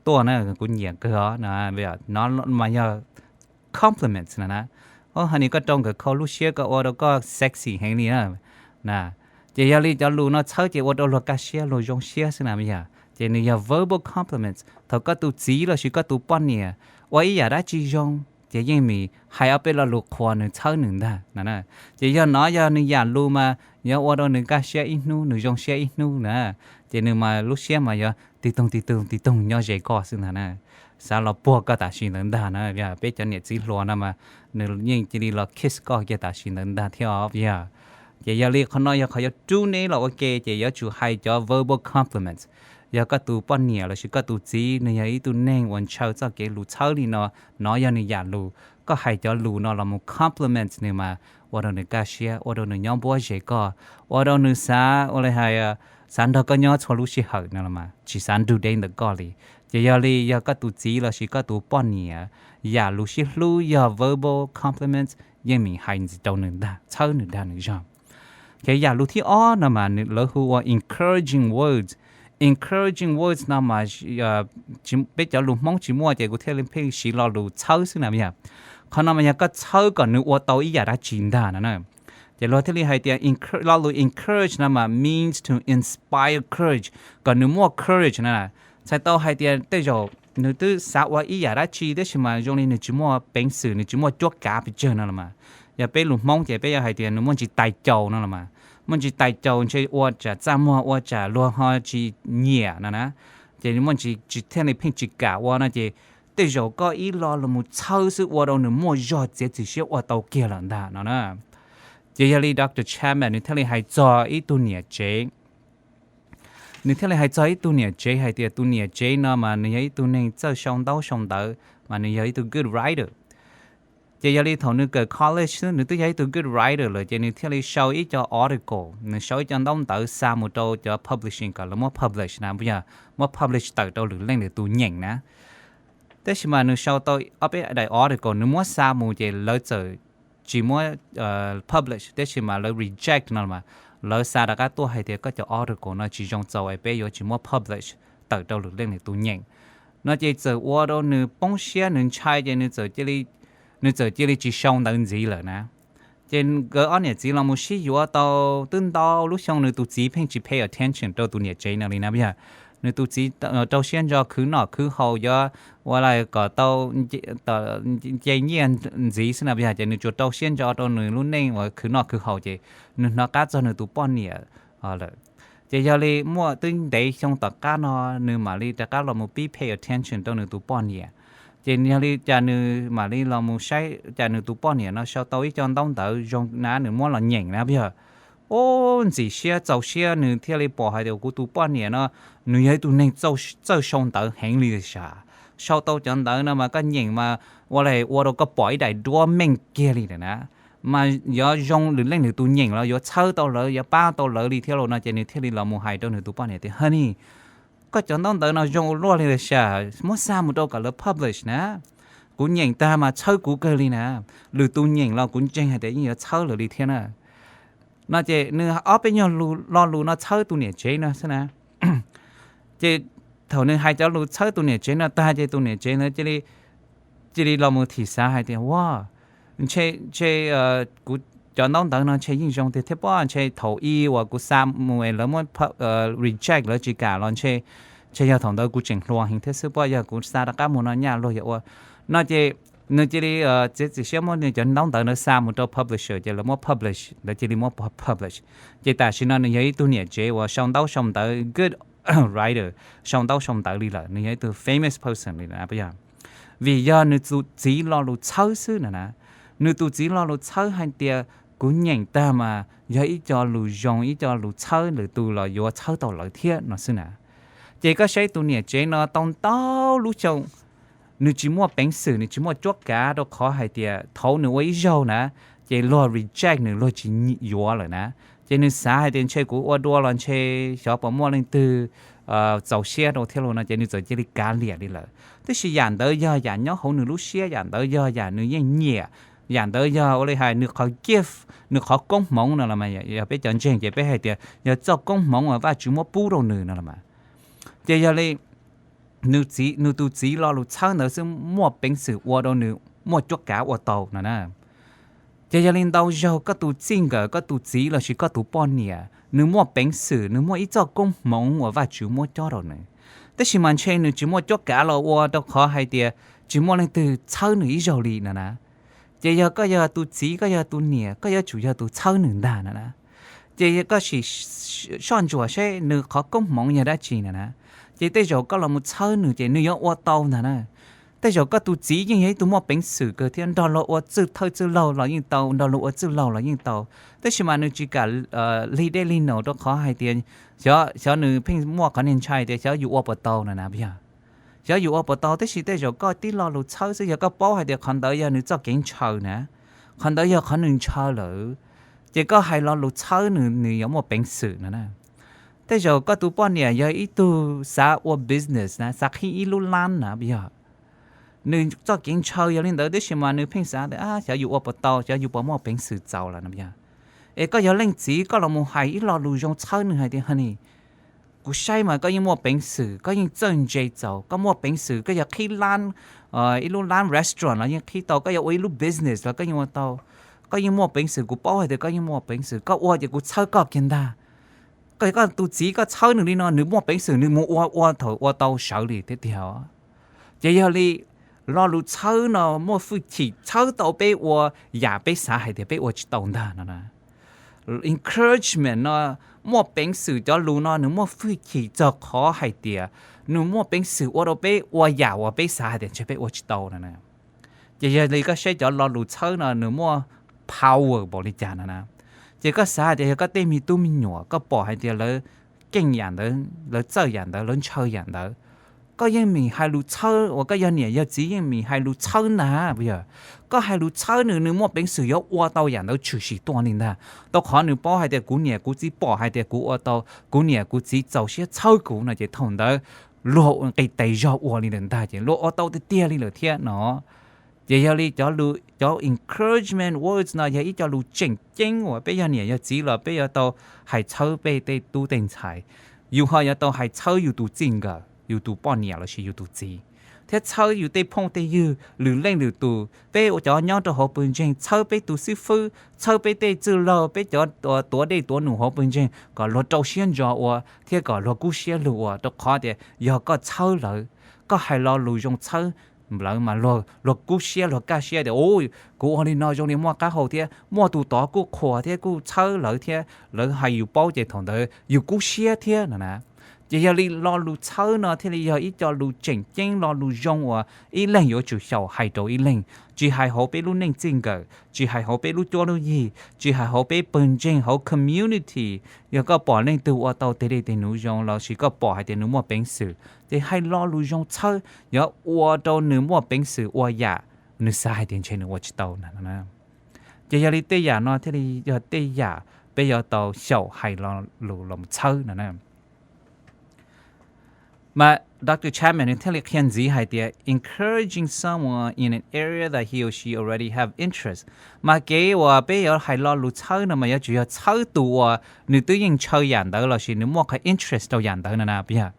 tuaj na, kuv nyiam kawg os. No mas yog compliments no na. Ho nis koj rau nkawm khau lub siab ko ua rau koj sexy heev li na. Ces yog li cov lus no txhawb ces ua rau luag kaj siab luag zoo siab xwb na yog. Ces nws yog verbal compliments. Thaum koj tus txiv lossis koj tus poj niam ua ib yam dab tsi zoo ces yeej meem hais ob peb lo lus qhuas nws, txhawb nws ntag no. Ces yog no yog nws yam lus mas yuav ua rau nws kaj siab ib hnub, nws zoo siab ib hnub na. Ces nws mas lub siab mas yuav tig toog tig toog tig toog nyob ze koj xwb ntag na. Xav los puag koj tam sim ntawd ntag na. Peb cov niam txiv hluas no mas nws yeej cia li los kiss koj kiag tam sim ntawd ntag thiab os yog. Ces yog li qhov no yog qhov yuav rub neb los ua ke ces yuav tsum hais cov verbal compliments. Yog koj tus poj niam lossis koj tus txiv nws yog ib tug neeg uas ntshaw txoj kev lus txhawb li no, no yog nws yam lus. Koj hais cov lus no los mus compliments nws mas ua rau nws kaj siab, ua rau nws nyob npuab ze koj, ua rau nws xav ua li hais, xav nrog koj nyob txhua lub sij hawm no los mas tsis xav nrug deb ntawm koj li. Ces yog li yog koj tus txiv lossis koj tus poj niam yam lus sib hlub yog verbal compliments, yeej meem hais ntxiv rau nws ntag, txhawb nws dag nws zog. Ces yam lus thib ob no mas lawv hu ua encouraging words. Encouraging words no mas peb cov lus Hmoob tsis muaj ces kuv thiaj li pheej siv lo lus txhawb xwb na yog. Qhov no mas yog koj txhawb kom nws ua tau ib yam dab tsi ntag no na. Ces luag thiaj li hais tias lo lus encourage no mas means to inspire courage, kom nws muaj courage no. Txhais tau hais tias tej zaum nws twb xav ua ib yam dab tsi tab sis mas zoo li nws tsis muaj peev xwm, nws tsis muaj cuab kav pes tsawg no los mas, yog peb lus Hmoob ces peb yuav hais tias nws muaj ntsis tais caus no los mas, muaj ntsis tais caus ntshe ua tsam txaj muag ua tsam luag ho tsis nyiam no na. Ces nws muaj ntsis tsis thiaj li pheej tsis kam ua no ces tej zaum koj ib lo los mus txhawb xwb ua rau nws muaj zog txiav txim siab ua tau kiag lawm ntag no na. Ces yog li Doctor Chapman nws thiaj li hais txog ib tug niam tsev, nws thiaj li hais txog ib tug niam tsev hais tias tus niam tsev no mas nws yog ib tug neeg txawj sau ntaub sau ntawv, mas nws yog ib tug good writer. Ces yog li thaum nws kawm college xwb nws twb yog ib tug good writer lawm ces nws thiaj li sau ib co article, nws sau ib co ntaub ntawv xa mus rau cov publishing kom lawv muab publish na, yog muab publish tawm rau lwm leej lwm tus nyeem na. Tab sis mas nws sau tau ob peb daim article nws muab xa mus ces lawv txawm tsis muab publish, tab sis mas lawv reject no mas, lawv xa rov qab tuaj hais tias koj cov article no tsis zoo txaus es peb yuav tsis muab publish tawm rau lwm leej lwm tus nyeem no ces txawm ua rau nws poob siab nws ntshai ces nws txawm cia li tsis sau ntawv ntxiv lawm na. Ces nkawd ob niam txiv los mus sib yuav tau twb ntau lub xyoo nws tus txiv pheej tsis pay attention rau tus niam tsev no li na yog. nws tus txiv rau siab ntso khwv noj khwv haus yuav ua li kom tau nce nyiaj ntxiv xwb na, yog ces nws tsuas rau siab ntso rau nws lub neej uas khwv noj khwv haus ces nws hnov qab txog nws tus poj niam lawm. Ces yog li muaj twb ntev xyoo tom qab no nws mam li rov qab los mus pib pay attention rau nws tus poj niam. Ces yog li cas nws mam li los mus saib cas nws tus poj niam no sau tau ib co ntaub ntawv zoo na nws muab los nyeem na yog. Ub, ntxim siab txaus siab nws thiaj li pom hais tias kuv tus poj niam no nws yog ib tug neeg txawj sau ntawv heev li sav. Sau tau cov ntawv no mas koj nyeem mas ua li ua rau koj pom ib daim duab meej kiag li na. Mas yuav zoo lwm leej lwm tus nyeem los yuav txhawb tau lawv yuav pab tau lawv li thiab los no ces nws thiaj li los mus hais rau nws tus poj niam tias, Honey, koj cov ntaub ntawv no zoo ua luaj li sav, muab xa mus rau kom lawv publish na. Kuv nyeem tag mas txhawb kuv kawg li na. Lwm tus nyeem los kuv ntseeg hais tias yeej yuav txhawb lawv li thiab na. No ces nws ob peb nyuag lo lus no txhawb tus niam tsev no xwb na. Ces thaum nws hais cov lus txhawb tus niam tsev no tag ces tus niam tsev ntawd cia li los mus thim xav hais tias, Ua, ntshe, ntshe kuv cov ntaub ntawv no ntshe yeej zoo tiag thiab pob, ntshe thaum i uas kuv xa mus es lawv muab reject lawv tsis kam los ntshe, ntshe yog thaum ntawd kuv tseem hluas heev thiab xwb pob, yog kuv xa rov qab mus no nyaj luag yuav ua. No ces nws cia li txiav txim siab muab nws cov ntaub ntawv ntawd xa mus rau publisher ces lawv muab publish, lawv cia li muab publish. Ces tam sim no nws yog ib tug niam tsev uas sau ntaub sau ntawv, good writer, sau ntaub sau ntawv li lawm, nws yog ib tug famous person li lawm. Vim yog nws tus txiv lo lus txhawb xwb no na. Nws tus txiv lo lus txhawb hais tias kuv nyeem tag mas yog ib co lus zoo, ib co lus txhawb lwm tus los yuav txhawb tau lawv thiab no xwb na. Ces koj saib tus niam tsev no tau ntau lub xyoo, nws tsis muaj peev xwm, nws tsis muaj cuab kav rau qhov hais tias thaum nws ua ib zaug na, ces luag reject nws, luag tsis yuav lawm na. Ces nws xav hais tias ntshe kuv ua dua los ntshe xyov puas muaj leej twg txaus siab rau thiab los no ces nws txawm cia li kav liam li lawm. Tab sis yam ntawd yog yam nyob hauv nws lub siab, yam ntawd yog yam nws yeej nyiam, yam ntawd yog ua li hais nws qhov gift, nws qhov koob hmoov no los mas yog peb cov ntseeg ces peb hais tias yog txoj koob hmoov uas Vajtswv muab pub rau nws no los mas. Ces yog li nws tus txiv lo lus txhawb ntawd xwb muaj peev xwm ua rau nws muaj cuab kav ua tau no na. Ces yog li ntau zaug koj tus txij nkawm, koj tus txiv lossis koj tus poj niam nws muaj peev xwm, nws muaj ib txoj koob hmoov uas Vajtswv muab cob rau nws, tab sis mas ntshe nws tsis muaj cuab kav los ua rau qhov hais tias tsis muaj leej twg txhawb nws ib zaug li no na. Ces yog koj yog tus txiv, koj yog tus niam, koj yuav tsum yog tus txhawb nws ntag no na. Ces koj sim soj ntsuam seb nws qhov koob hmoov yog dab tsi no na. Ces tej zaum koj los mus txhawb nws ces nws yuav ua tau ntag na. Tej zaum koj tus txiv yeej yog ib tug muaj peev xwm kawg thiab, nrog luag ua txwj thawj txwj laug los yeej tau, nrog luag ua txwj laug los yeej tau. Tab sis mas nws tsis kam lig dej lig naum rau qhov hais tias xyov nws pheej muaj qhov niag ntshai tias xyov yus ua puas tau no na yog. Xyov yus ua puas tau, tab sis tej zaum koj tib lo lus txhawb xwb, yog koj paub hais tias qhov ntawd yog nws txoj kev ntshaw na, qhov ntawd yog qhov nws ntshaw lawm, ces koj hais lo lus txhawb nws, nws yuav muaj peev xwm no na. Tej zaum koj tus poj niam yog ib tug xav ua business na, xav qhib ib lub lab na yog, nws txoj kev ntshaw yog li ntawd, tab sis mas nws pheej xav tias xyov yus ua puas tau, xyov yus puas muaj peev xwm txaus lawm no yog. Es koj yog leej txiv, koj los mus hais ib lo lus zoo txhawb nws hais tias, Honey, kuv saib mas koj yeej muaj peev xwm, koj yeej txawj ntse txaus, koj muaj peev xwm, koj yog qhib lab, ib lub lab restaurant los yeej qhib tau, koj yuav ua ib lub business los koj yeej ua tau. Koj yeej muaj peev xwm, kuv paub hais tias koj yeej muaj peev xwm, koj ua ces kuv txhawb koj kiag ntag. Koj, koj tus txiv koj txhawb nws li no, nws muaj peev xwm nws mus ua, ua thaum ua tau sawv li thiab tiag. Ces yog li lo lus txhawb no muaj hwj chim txhawb tau peb ua yam peb xav hais tias peb ua tsis tau ntag no na. Encouragement no muaj peev xwm, cov lus no nws muaj hwj chim txog qhov hais tias nws muaj peev xwm ua rau peb ua yam uas peb xav hais tias ntshe peb ua tsis tau no na. Ces yog li koj saib cov lo lus txhawb no nws muaj power npaum li cas no na. Ces koj xav hais tias yog koj tej me tub me nyuam koj pom hais tias lawv keej yam ntawd, lawv txawj yam ntawd, lawv ntshaw yam ntawd, koj yeej meem hais lus txhawb, uas koj yog niam yog txiv yeej meem hais lus txhawb ntag. Yog koj hais lus txhawb nws, nws muaj peev xwm yuav ua tau yam ntawd tshwm sim tuaj li ntag, rau qhov nws paub hais tias kuv niam kuv txiv pom hais tias kuv ua tau, kuv niam kuv txiv txaus siab txhawb kuv no ces thaum ntawd luag nqis tes zog ua li lawm ntag ces luag ua tau tiag tiag li lawm thiab no. Ces yog li cov, cov encouragement words no yog ib co lus tseem ceeb uas peb yog niam yog txiv los peb yuav tau hais txhawb peb tej tub tej ntxhais. Yus ho yuav tau hais txhawb yus tus txij nkawm, yus tus poj niam lossis yus tus txiv. thiab txhawb yus tej phooj tej ywg lwm leej lwm tus, peb ua cov nyob rau hauv pawg ntseeg, txhawb peb tus xib fwb, txhawb peb tej txwj laug, peb cov tuav dej tuav num hauv pawg ntseeg kom luag rau siab ntso ua thiab kom luag kub siab lug ua, rau qhov tias yog koj txhawb lawv, koj hais lo lus zoo txhawb lawv mas luag kub siab luag kaj siab tias, u, kuv ua li no zoo li muaj qab hau thiab muaj tus tod kuj qhuas thiab kuj txhawb lawv thiab lawv hais yus paub ces thaum ntawd yus kub siab thiab no na. Ces yog li lo lus txhawb no thiaj li yog ib co lus tseem ceeb lo lus zoo uas ib leeg yuav tsum xyaum hais rau ib leeg, tsis hais hauv peb lub neej txij nkawm, tsis hais hauv peb lub cuab lub yig, tsis hais hauv peb pawg ntseeg hauv community. Yog koj pom leej twg ua tau tej dej tej num zoo los sis koj pom hais tias nws muaj peev xwm, ces hais lo lus zoo txhawb yuav ua rau nws muaj peev xwm ua yam nws xav hais tias ntshe nws ua tsis tau na. Ces yog li tej yam no thiaj li yog tej yam peb yuav tau xyaum hais lo lus los txhawb no na. Mas Doctor Chapman nws thiaj li qhia ntxiv hais tias encouraging someone in an area that he or she already have interest. Mas kev uas peb yuav hais lo lus txhawb no mas yuav tsum yog txhawb tus uas nws twb yeej ntshaw yam ntawd los sis nws muaj qhov interest rau yam ntawd no na, puas yog?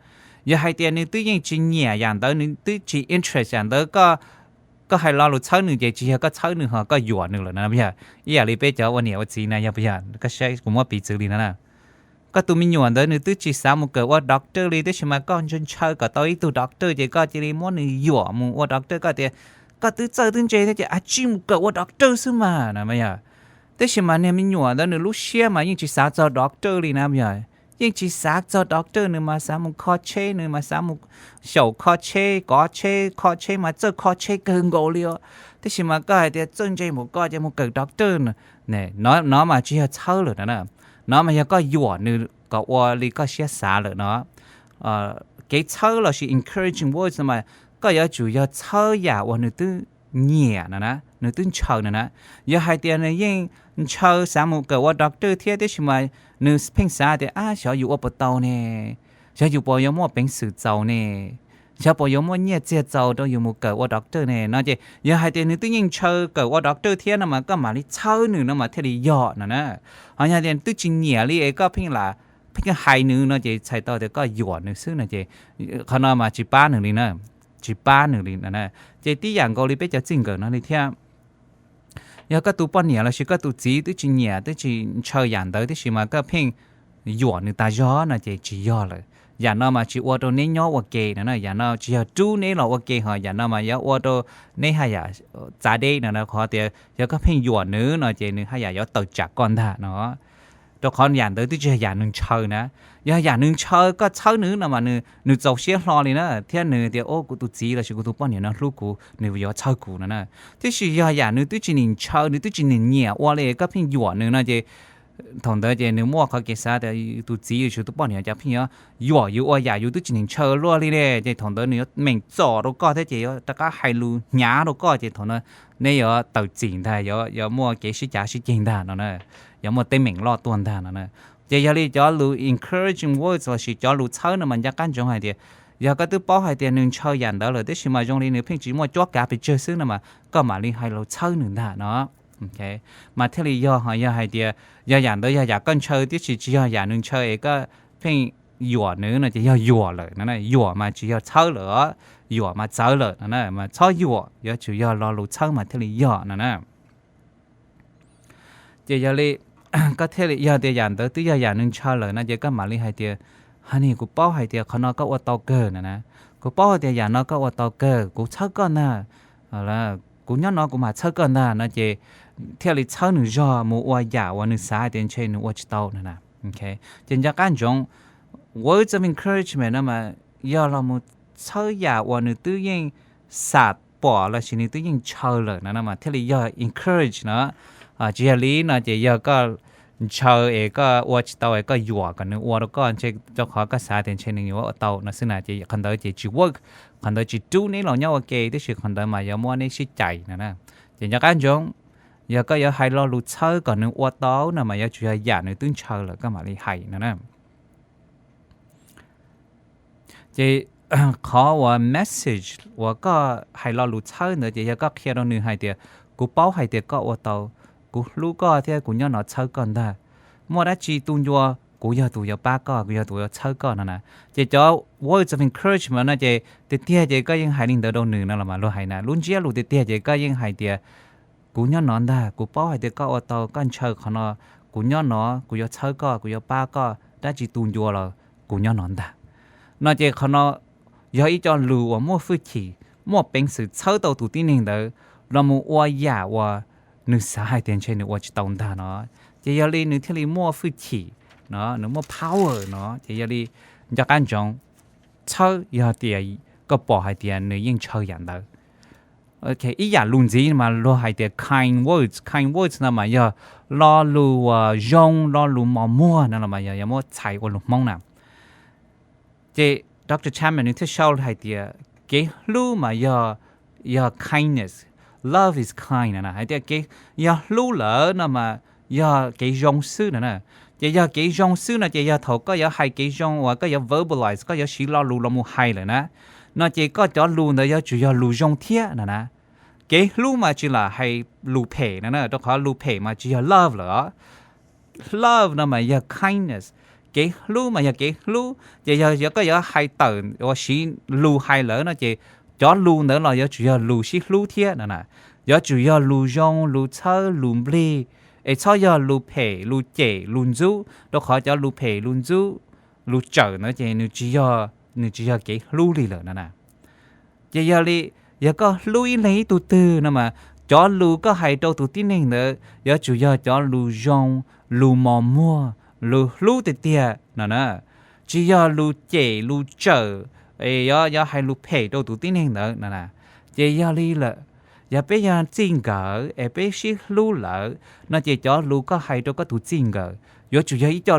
Yog hais tias nws twb yeej tsis nyiam yam ntawd, nws twb tsis interest yam ntawd, koj hais lo lus txhawb nws ces tsis yog koj txhawb nws ho koj yuam nws lawm no, puas yog? Ib yam li peb cov ua niam ua txiv na, yog puas yog? Koj saib kuv muab piv txwv li no na. Koj tus me nyuam ntawd nws twb tsis xav mus kawm ua doctor li, tab sis mas koj ntshaw ntshaw kom tau ib tug doctor ces koj cia li muab nws yuam mus ua doctor, koj tias, koj twb txawj twb ntse thiab ces a tsij mus kawm ua doctor xwb mas no, puas yog? Tab sis mas niag me nyuam ntawd nws lub siab mas yeej tsis xav txog doctor li na, puas yog? Yeej tsis xav txog doctor, nws mas xav mus kho tsheb, nws mas xav mus xyaum kho tsheb, kov tsheb, kho tsheb mas txawj kho tsheb kawg nkaus li os. Tab sis mas koj hais tias txawj ntse npaum koj ces mus kawm doctor no, no mas tsis yog txhawb lawm no na. No mas yog koj yuam nws kom ua li koj siab xav lawm no. Kev txhawb los sis encouraging words no mas koj yuav tsum yog txhawb yam uas nws twb nyiam no na, nws twb ntshaw no na. Yog hais tias nws yeej ntshaw xav mus kawm ua doctor thiab, tab sis mas nws pheej xav tias, ab, xyov yus ua puas tau ne, xyov yus puas yuav muaj peev xwm txaus ne, xyov puas yuav muaj nyiaj txiag txaus rau yus mus kawm ua doctor ne no ces yog hais tias nws twb yeej ntshaw kawm ua doctor thiab no mas koj mam li txhawb nws no mas thiaj li yog no na. Ho yog tias twb tsis nyiam li es koj pheej lam pheej hais nws no ces txhais tau tias koj yuam nws xwb no ces qhov no mas tsis pab nws li na, tsis pab nws li no. Ces tib yam nkaus li peb cov txij nkawm no li thiab. Yog koj tus poj niam los sis koj tus txiv twb tsis nyiam twb tsis ntshaw yam ntawd, tab sis mas koj pheej yuam nws tas zog no ces tsis yog lawm. Yam no mas tsis ua rau neb nyob ua ke no, yam no tsis yog rub neb los ua ke, ho yam no mas yuav ua rau neb haj yam txav deb no, qhov tias yog koj pheej yuam nws no ces nws haj yam yuav tawm tsam koj ntag no. Rau qhov yam ntawd twb tsis yog yam nws ntshaw na. Yog yam nws ntshaw koj txhawb nws no mas nws txaus siab hlo li na, thiab nws tias, o, kuv tus txiv los sis kuv tus poj niam no hlub kuv, nws yuav txhawb kuv no na. Tiam sis yog yam nws twb tsis nim ntshaw, nws twb tsis nim nyiam ua li, koj pheej yuam nws no ces thaum ntawd ces nws muaj qhov kev xav tias tus txiv los sis tus poj niam cas pheej yuav yuam yus ua yam yus twb tsis nim ntshaw luaj li ne, ces thaum ntawd nws yuav meem txom rau koj thiab ces yuav rov qab hais lus hnyav rau koj ces thaum ntawd neb yuav tawm txim ntag, yuav muaj kev sib cav sib ceg ntag no na, yuav muaj teeb meem loj tuaj ntag no na. Ces yog li cov lus encouraging words los sis cov lus txhawb no mas nco qab ntsoov hais tias yog koj twb paub hais tias nws ntshaw yam ntawd lawm, tab sis mas zoo li nws pheej tsis muaj cuab kav pes tsawg xwb no mas koj mam li hais lus txhawb nws ntag no. Mas thiaj li yog, ho yog hais tias yog yam ntawd yog yam koj ntshaw tiam sis tsis yog yam nws ntshaw es koj pheej yuam nws no ces yog yuam lawm no, yuam mas tsis yog txhawb lawm, yuam mas txawv lawm no, mas txhob yuam, yuav tsum yog lo lus txhawb mas thiaj li yog no na. Ces yog li koj thiaj li, yog tias yam ntawd twb yog yam nws ntshaw lawm no ces koj mam li hais tias, honey, kuv paub hais tias qhov no koj ua tau kawg no na, kuv paub hais tias yam no koj ua tau kawg, kuv txhawb koj ntag, kuv nyob no kuv mam txhawb koj ntag no ces thiaj li txhawb nws zog mus ua yam uas nws xav hais tias ntshe nws ua tsis tau no na. Ces nco qab ntsoov, words of encouragement no mas yog los mus txhawb yam uas nws twb yeej xam pom los sis nws twb yeej ntshaw lawm no mas thiaj li yog encourage no. Tsis yog li no ces yog koj ntshaw es koj ua tsis tau es koj yuam kom nws ua rau koj ntshe rau qhov koj xav tias ntshe nws yuav ua tau no xwb na ces qhov ntawd ces tsis work, qhov ntawd tsis rub neb los nyob ua ke, tiam sis qhov ntawd mas yuav muab neb sib cais no na. Ces nco qab ntsoov, yog koj yuav hais lo lus txhawb kom nws ua tau no mas yuav tsum yog yam nws twb ntshaw lawm koj mam li hais no na. Ces qhov uas message uas koj hais lo lus txhawb ntawd ces yog koj qhia rau nws hais tias, kuv paub hais tias koj ua tau, kuv hlub koj thiab kuv nyob no txhawb koj ntag. Muaj dab tsi tu ncua kuv yog tus yuav pab koj, kuv yog tus yuav txhawb koj no na. Ces cov words of encouragement no ces tiag tiag ces koj yeej hais li ntawd rau nws no los mas luag hais na, lub ntsiab lus tiag tiag ces koj yeej hais tias kuv nyob no ntag, kuv paub hais tias koj ua tau, koj ntshaw qhov no, kuv nyob no, kuv yuav txhawb koj, kuv yuav pab koj, dab tsi tu ncua los kuv nyob no ntag. No ces qhov no yog ib co lus uas muaj hwj chim, muaj peev xwm txhawb tau tus tib neeg ntawd los mus ua yam uas nws xav hais tias ntshe nws ua tsis tau ntag no. Ces yog li nws thiaj li muaj hwj chim no, nws muaj power no. Ces yog li nco qab ntsoov, txhawb yog tias koj pom hais tias nws yeej ntshaw yam ntawd. Ib yam lus ntxiv mas luag hais tias kind words, kind words no mas yog lo lus uas zoo, lo lus mos muag no los mas yog, yog muab txhais ua lus Hmoob na. Ces Doctor Chapman nws thiaj sau hais tias kev hlub mas yog, yog kindness, love is kind no na. Hais tias kev, yog hlub lawm no mas yog kev zoo xwb no na. Ces yog kev zoo xwb no ces yog thaum koj yuav hais kev zoo uas koj yuav verbalize, koj yuav siv lo lus los mus hais lawm na, no ces koj cov lus ntawd yuav tsum yog lus zoo thiab no na. Kev hlub mas tsis lam hais lus phem no na, rau qhov lus phem mas tsis yog love lawm os. Love no mas yog kindness, kev hlub mas yog kev hlub. Ces yog, yog koj yuav hais tawm uas siv lus hais lawm no ces cov lus ntawd los yuav tsum yog lus sib hlub thiab no na. Yuav tsum yog lus zoo, lus txhawb, lus nplig, es txhob yog lus phem, lus cem, lus ntxub, rau qhov cov lus phem, lus ntxub, lus tsawm ntawd ces nws tsis yog, nws tsis yog kev hlub li lawm no na. Ces yog li, yog koj hlub ib leeg ib tug twg no mas cov lus koj hais rau tus tib neeg ntawd yuav tsum yog cov lus zoo, lus mos muag, lus hlub tiag tiag no na. Tsis yog lus cem, lus tsawm, es yog, yog hais lus phem rau tus tib neeg ntawd no na. Ces yog li lawm, yog peb yog txij nkawm es peb sib hlub lawm no ces cov lus koj hais rau koj tus txij nkawm yuav tsum yog ib co,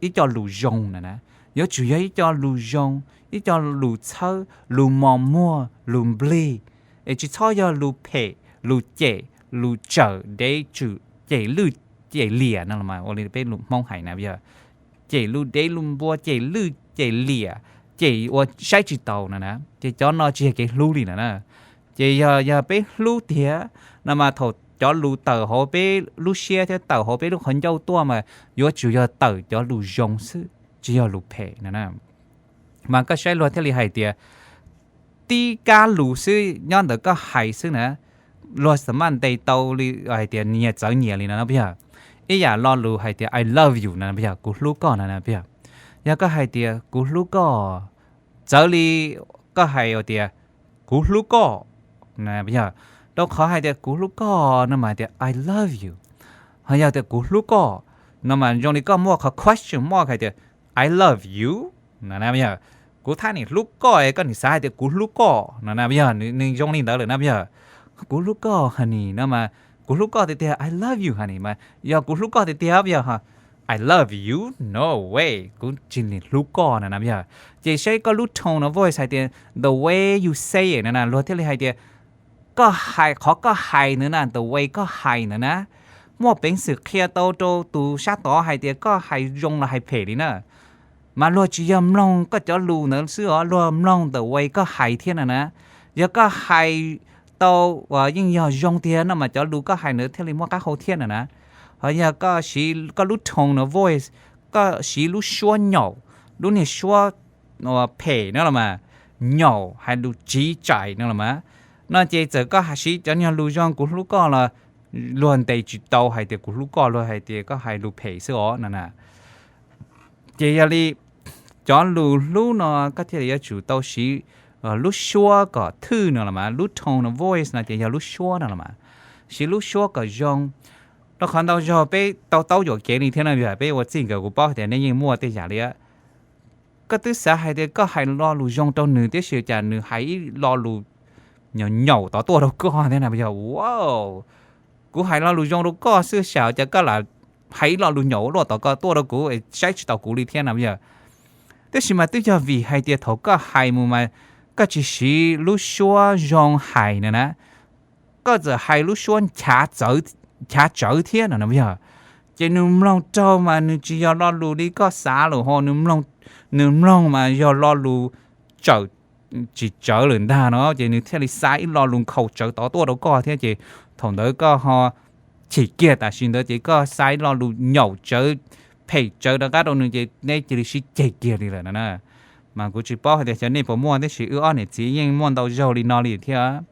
ib co lus zoo no na. Yuav tsum yog ib co lus zoo, ib co lus txhawb, lus mos muag, lus nplig, es tsis txhob yog lus phem, lus cem, lus tsawm, dev tswm, cem lwj cem liam no los mas ua li peb lus Hmoob hais na, yog cem lus dev lus npua, cem lwj cem liam, cem ua saib tsis taus no na. Ces cov no tsis yog kev hlub li no na. Ces yog, yog peb hlub tiag no mas thaum cov lus tawm hauv peb lub siab thiab tawm hauv peb lub qhov ncauj tuaj mas yuav tsum yog tawm cov lus zoo xwb, tsis yog lus phem no na. Mas koj saib luag thiaj li hais tias tib kab lus xwb nyob ntawm koj hais xwb na, luag xam maj ntes tau li hais tias nyias txawv nyias li no na puas yog? Ib yam lo lus hais tias I love you no puas yog, kuv hlub koj no na puas yog? Yog koj hais tias kuv hlub koj, txawv li koj hais tias kuv hlub koj, yog, rau qhov hais tias kuv hlub koj no mas hais tias I love you. Ho yog tias kuv hlub koj no mas zoo li koj muaj qhov question mark hais tias I love you no na yog, kuv thaj nim hlub koj es koj nim xav hais tias kuv hlub koj no na yog, nws zoo li ntawd lawm na yog. Kuv hlub koj honey no mas kuv hlub koj tiag tiag, I love you honey mas yog kuv hlub koj tiag tiag yog I love you, no way, kuv tsis nim hlub koj no na yog. Ces saib koj lub tone of voice hais tias the way you say it no na luag thiaj li hais tias koj hais, qhov koj hais ntawd na, the way koj hais ntawd na, muaj peev xwm qhia tau rau tus sab tod hais tias koj hais zoo los hais phem li na. Mas luag tsis yog mloog koj cov lus ntawd xwb os, luag mloog the way koj hais thiab no na. Yog koj hais tau uas yeej yog zoo tiag no mas cov lus koj hais ntawd thiaj li muaj qab hau thiab no na. Ho yog koj siv koj lub tone of voice, koj siv lub suab nyaum, lub niag suab phem no los mas, nyaum hais lus tsiv tsaim no los mas, no ces txawm koj siv cov niag lus zoo kuv hlub koj los luag ntes tsis tau hais tias kuv hlub koj, luag hais tias koj hais lus phem xwb os no na. Ces yog li cov lus hlub no koj thiaj li yuav tsum tau siv lub suab kom thwj no los mas, lub tone of voice no ces yog lub suab no los mas, siv lub suab kom zoo. Rau qhov ntau zaug peb tau taub yuam kev li thiab no, yog peb ua txij nkawm kuv paub tias nej yeej muaj tej yam li, koj twb xav hais tias koj hais lo lus zoo rau nws tiam sis cas nws hais ib lo lus nyaum nyaum tod tuaj rau koj thiab na yog. Wow, kuv hais lo lus zoo rau koj xwb xyov cas koj lam hais ib lo lus nyaum luaj tod ko tuaj rau kuv, saib tsis taus kuv li thiab na yog. Tiam sis mas twb yog vim hais tias thaum koj hais mus mas koj tsis siv lub suab zoo hais no na, koj txawm hais lub suab nchav tsawv thiab no na yog. Ces nws mloog raug mas nws tsis yog lo lus li koj xav lawm ho, nws mloog mas yog lo lus tsawm, tsis tsawv lawm ntag no, ces nws thiaj li xa ib lo lus nkhaus tsawv tod tuaj rau koj thiab. Ces thaum ntawd koj ho chim kiag tam sim ntawd ces koj xa ib lo lus nyaum tsawv phem tsawv rov qab rau nws ces neb cia li sib ceg kiag li lawm no na. Mas kuv tsis paub hais tias xyov nej puas muaj, tiam sis wb ob niam txiv yeej muaj ntau zaug li no li thiab.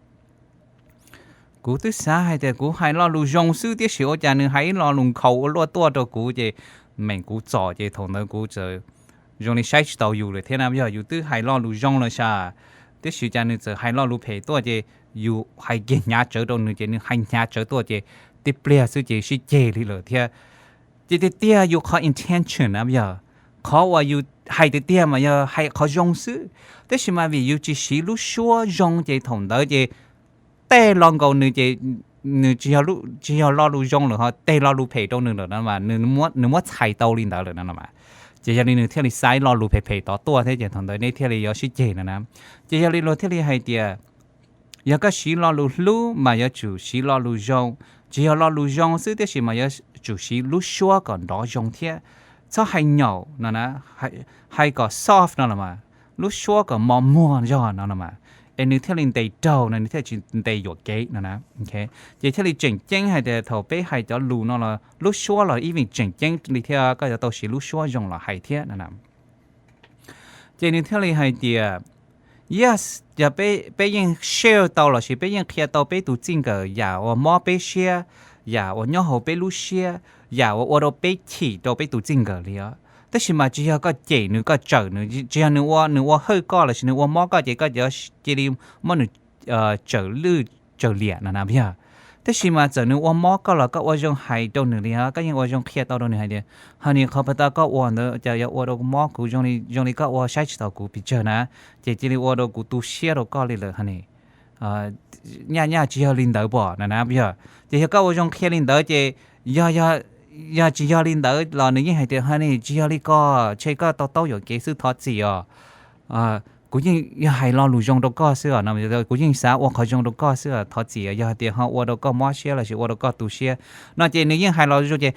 Kuv twb xav hais tias kuv hais lo lus zoo xwb, tiam sis ua cas nws hais ib lo lus nkhaus ua luaj tuaj rau kuv ces meem kuv txom, ces thaum ntawd kuv txawm zoo li saib tsis taus yus lawm thiab na. Yog yus twb hais lo lus zoo los sav, tiam sis cas nws txawm hais lo lus phem tuaj ces yus hais kiag hnyav tsawv rau nws ces nws hais hnyav tsawv tuaj ces tib pliag xwb ces sib ceg li lawm thiab. Ces tiag tiag yus qhov intention na yog qhov uas yus hais tiag tiag mas yog hais qhov zoo xwb, tiam sis mas vim yus tsis siv lub suab zoo ces thaum ntawd ces tej lo nkaus nws ces nws tsis yog lo lus zoo lawm ho tej lo lus phem rau nws lawm no mas nws muab txhais tau li ntawd lawm no mas. Ces yog li nws thiaj li xa ib lo lus phem phem tod tuaj thiab ces thaum ntawd neb thiaj li yuav sib ceg no na. Ces yog li luag thiaj li hais tias yog koj siv lo lus hlub mas yuav tsum siv lo lus zoo, tsis yog lo lus zoo xwb tiam sis mas yuav tsum siv lub suab kom nrov zoo thiab. Txhob hais nyaum no na, hais kom soft no los mas, lub suab kom mos muag zog no los mas, es nws thiaj li ntes raug no, nws thiaj tsis ntes yuam kev no na. Ces thiaj li tseem ceeb hais tias thaum peb hais cov lus no los lub suab los ib vim tseem ceeb li thiab, koj yuav tau siv lub suab zoo los hais thiab no na. Ces nws thiaj li hais tias, yes, yog peb yeej share tau lossis peb yeej qhia tau peb tus txij nkawm yam uas mob peb siab, yam uas nyob hauv peb lub siab, yam uas ua rau peb chim rau peb tus txij nkawm li os. Tab sis mas tsis yog koj cem nws, koj tsawm nws, tsis yog nws ua, nws ua hawj koj lossis nws ua mob koj ces koj yuav cia li muab nws tsawm lwj tsawm liam no na yog. Tab sis mas txawm nws ua mob koj los koj ua zoo hais rau nws li os, koj yeej ua zoo qhia tau rau nws hais tias, honey, qhov pas tau koj ua ntawd cas yuav ua rau mob kuv zoo li, zoo li koj ua saib tsis taus kuv pes tsawg na, ces cia li ua rau kuv tu siab rau koj li lawm honey. Nyaj nyaj tsis yog li ntawd pom no na yog. Ces yog koj ua zoo qhia li ntawd ces yog, yog tsis yog li ntawd los nws yeej hais tias honey, tsis yog li ko, ntshe koj to taub yuam kev xwb, thov txim os. Kuv yeej yog hais lo lus zoo rau koj xwb os, kuv yeej xav ua qhov zoo rau koj xwb os, thov txim os, yog hais tias ho ua rau koj mob siab lossis ua rau koj tu siab no ces nws yeej hais los zoo ces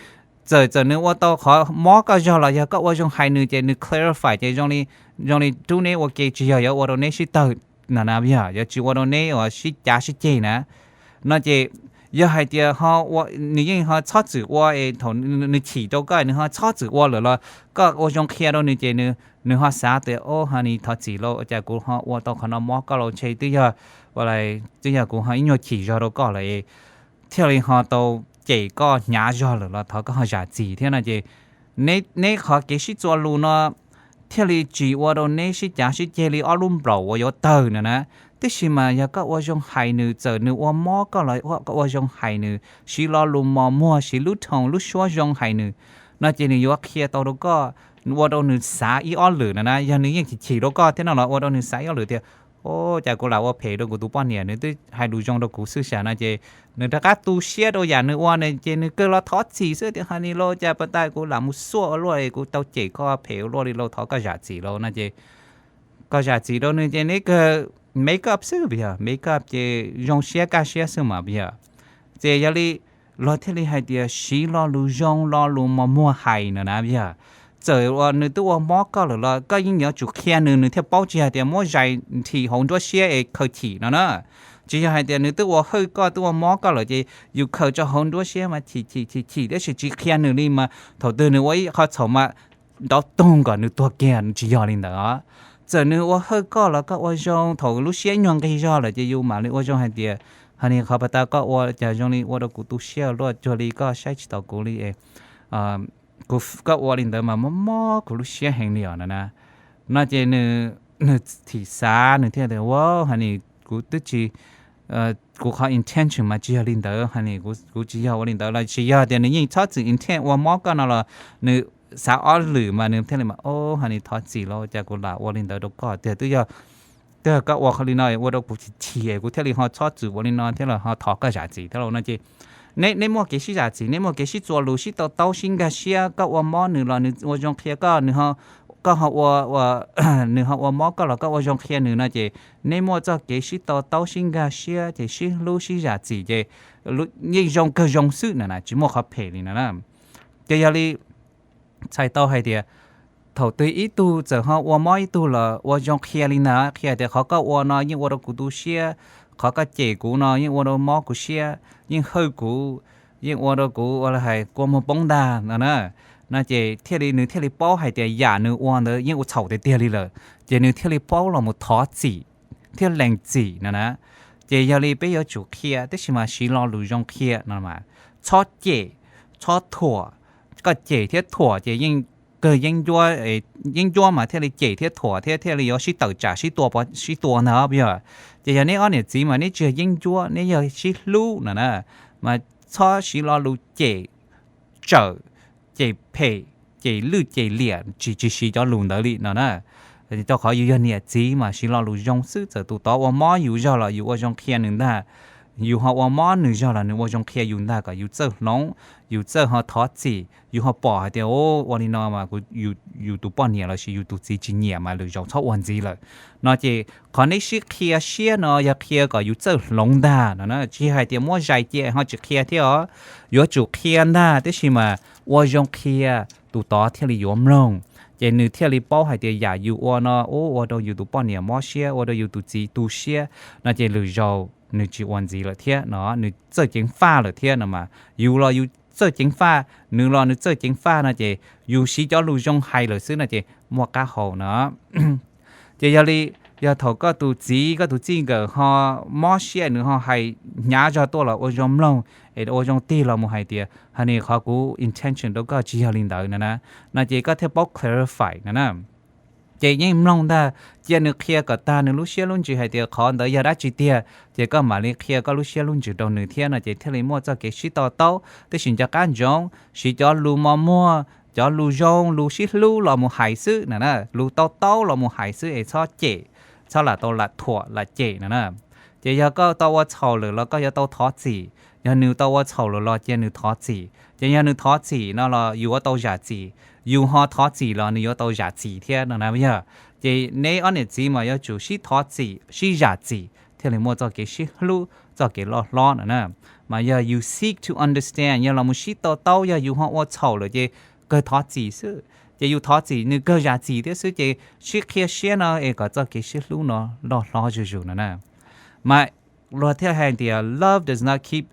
txawm, txawm nws ua tau qhov mob koj zog los yog koj ua zoo hais nws ces nws clarify ces zoo li rub neb ua ke tsis yog yuav ua rau neb sib tawg no na yog, yuav tsis ua rau neb uas sib cav sib ceg na. No ces yog hais tias nws yeej ho txhob txwm ua es thaum nws chim rau koj nws ho txhob txwm ua lawm los koj ua zoo qhia rau nws ces nws ho xav tias, o, honey, thov txim lauj, cas kuv ho ua tau qhov no mob koj lauj, ntshe twb yog, twb yog kuv ho ib nyuag chim zog rau koj lawm, thiaj li ho tau cem koj hnyav zog lawm los thov koj ho zam txim thiab no ces neb qhov kev sib txuas lus no thiaj li tsis ua rau neb sib cav sib ceg li ob lub nplaum uas yuav tawg no na. Tab sis mas yog koj ua zoo hais nws, txawm nws ua mob koj los koj ua zoo hais nws, siv lo lus mos muag, siv lub tone lub suab zoo hais nws, no ces nws yuav qhia tau rau koj, ua rau nws xav ib ob lwm no na. Yog nws yeej chim chim rau koj thiab no los ua rau nws xav ib ob lwm tias, o, cas kuv lam ua phem rau kuv tus poj niam, nws twb hais lus zoo rau kuv xwb sas no ces nws rov qab tu siab rau yam nws ua no ces nws kawg los thov txim xwb tias, honey lauj, cas pas tas kuv lam mus xuaj ua luaj, kuv tau cem koj phem ua luaj li lauj, thov koj zam txim lauj no ces koj zam txim rau nws ces neb kawg make up xwb yog, make up ces zoo siab kaj siab xwb mas yog. Ces yog li luag thiaj li hais tias siv lo lus zoo lo lus mos muag hais no na yog. Txawm uas nws twb ua mob koj lawm los koj yeej yuav tsum qhia nws, nws thiaj paub, tsis hais tias muab zais nthim hauv nruab siab es khaws chim no na. Tsis yog hais tias nws twb ua hawj koj twb ua mob koj lawm ces yus khaws tso hauv nruab siab mas chim chim chim chim tab sis tsis qhia nws li mas thaum twg nws ua ib qho txhaum mas nrov toog kom nws tuag kiag, nws tsis yog li ntawd os. Txawm nws ua hawj koj los koj ua zoo, thaum lub siab nyuag nqig zog lawm ces yus mam li ua zoo hais tias, honey, qhov pas tas koj ua cas zoo li ua rau kuv tu siab luaj, cuag li koj saib tsis taus kuv li, kuv, koj ua li ntawd mas mob mob kuv lub siab heev li os no na. No ces nws, nws thim xav nws thiaj tias, wow, honey, kuv twb tsis, kuv qhov intention mas tsis yog li ntawd, honey, kuv tsis yog ua li ntawd los sis yog tias nws yeej txhob txwm intent ua mob koj no los nws xav ob lwm mas nws thiaj li mas, o, honey, thov txim lauj, cas kuv lam ua li ntawd rau koj tiag, twb yog twb yog koj ua qhov li no ua rau kuv chim chim kuv thiaj li ho txhob txwm ua li no thiab los ho thov koj zam txim thiab lauj no ces neb, neb muaj kev sib zam txim, neb muaj kev sib txuas lus, sib to taub, sib nkag siab, koj ua mob nws los nws ua zoo qhia koj, nws ho, koj ho ua, nws ho ua mob koj los koj ua zoo qhia nws no ces neb muaj txoj kev sib to taub, sib nkag siab ces sib hlub sib zam txim ces yeej zoo kawg zoo xwb no na, tsis muaj qhov phem li no na. Ces yog li txhais tau hais tias thaum twg ib tug txawm ho ua mob ib tug los ua zoo qhia li ntawd, qhia tias qhov koj ua no yeej ua rau kuv tu siab, qhov koj cem kuv no yeej ua rau mob kuv siab, yeej hawj kuv, yeej ua rau kuv ua li hais kua muag poob ntag no na. no ces thiaj li nws thiaj li paub hais tias yam nws ua ntawd yeej ua txhaum tiag tiag li lawm, ces nws thiaj li paub los mus thov txim thiab lees txim no na. Ces yog li peb yuav tsum qhia, tab sis mas siv lo lus zoo qhia no mas, txhob cem, txhob thuam. Koj cem thiab thuam ces yeej kawg yeeb ncuab, yeeb ncuab mas thiaj li cem thiab thuam thiab thiaj li yuav sib tawm tsam sib tua ntag yog. Ces yog neb ob niam txiv mas neb tsis yog yeeb ncuab, neb yog sib hlub no na, mas txhob siv lo lus cem, tsawm, cem phem, cem lwj cem liam, tsis tsis siv cov lus ntawd li no na. Rau qhov yus yog niam txiv mas siv lo lus zoo xwb, txawm tus tod ua mob yus zog los yus ua zoo qhia nws ntag. Yus ho ua mob nws zog los nws ua zoo qhia yus ntag kom yus txawj hloov, yus txawj ho thov txim, yus ho pom hais tias ua li no mas yus tus poj niam lossis yus tus txiv tsis nyiam mas lwm zaus txhob ua ntxiv lawm no. Ces qhov neb sib qhia siab no yog qhia kom yus txawj hloov ntag no, tsis hais tias muab zais cia ho tsis qhia thiab os. Yuav tsum qhia ntag, tab sis mas ua zoo qhia, tus tod thiaj li yuav mloog, ces nws thiaj li paub hais tias yam yus ua no ua rau yus tus poj niam mob siab, ua rau yus tus txiv tu siab no, ces lwm zaus nws tsis ua ntxiv lawm thiab no, nws txawj ceev faj lawm thiab no mas. Yus los yus txawj ceev faj, nws los nws txawj ceev faj no, ces yus siv cov lus zoo hais lawm xwb no ces muaj qab hau no. Ces yog li, yog thaum koj tus txiv koj tus txij nkawm ho mob siab nws ho hais hnyav zog tuaj los ua zoo mloog, es ua zoo tig los mus hais tias, Honey, qhov kuv intention rau koj tsis yog li ntawd no na, no ces koj thiaj paub clarify no na. Ces yeej mloog ntag, cia nws qhia kom tag nws lub siab lub ntsws hais tias qhov ntawd yog dab tsi tiag, ces koj mam li qhia koj lub siab lub ntsws rau nws thiab no, ces thiaj li muaj txoj kev sib to taub. Tab sis nco qab ntsoov siv cov lus mos muag, cov lus zoo, lus sib hlub los mus hais xwb no na, lus to taub los mus hais xwb es txhob cem, txhob lam tau lam thuam lam cem no na. Ces yog koj tau ua txhaum lawm los koj yuav tau thov txim, yog nws tau ua txhaum lawm los cia nws thov txim, ces yog nws thov txim no los yus yuav tau zam txim, yus ho thov txim los nws yuav tau zam txim thiab no na yog. Ces neb ob niam txiv mas yuav tsum sib thov txim sib zam txim thiaj li muaj txoj kev sib hlub txoj kev loj hlob no na. Mas yog you seek to understand, yog los mus sib to taub, yog yus ho ua txhaum lawm ces kawg thov txim xwb, ces yus thov txim nws kawg zam txim thiab xwb, ces sib qhia siab no es kom txoj kev sib hlub no loj hlob zuj zus no na. Mas luag thiaj hais tias love does not keep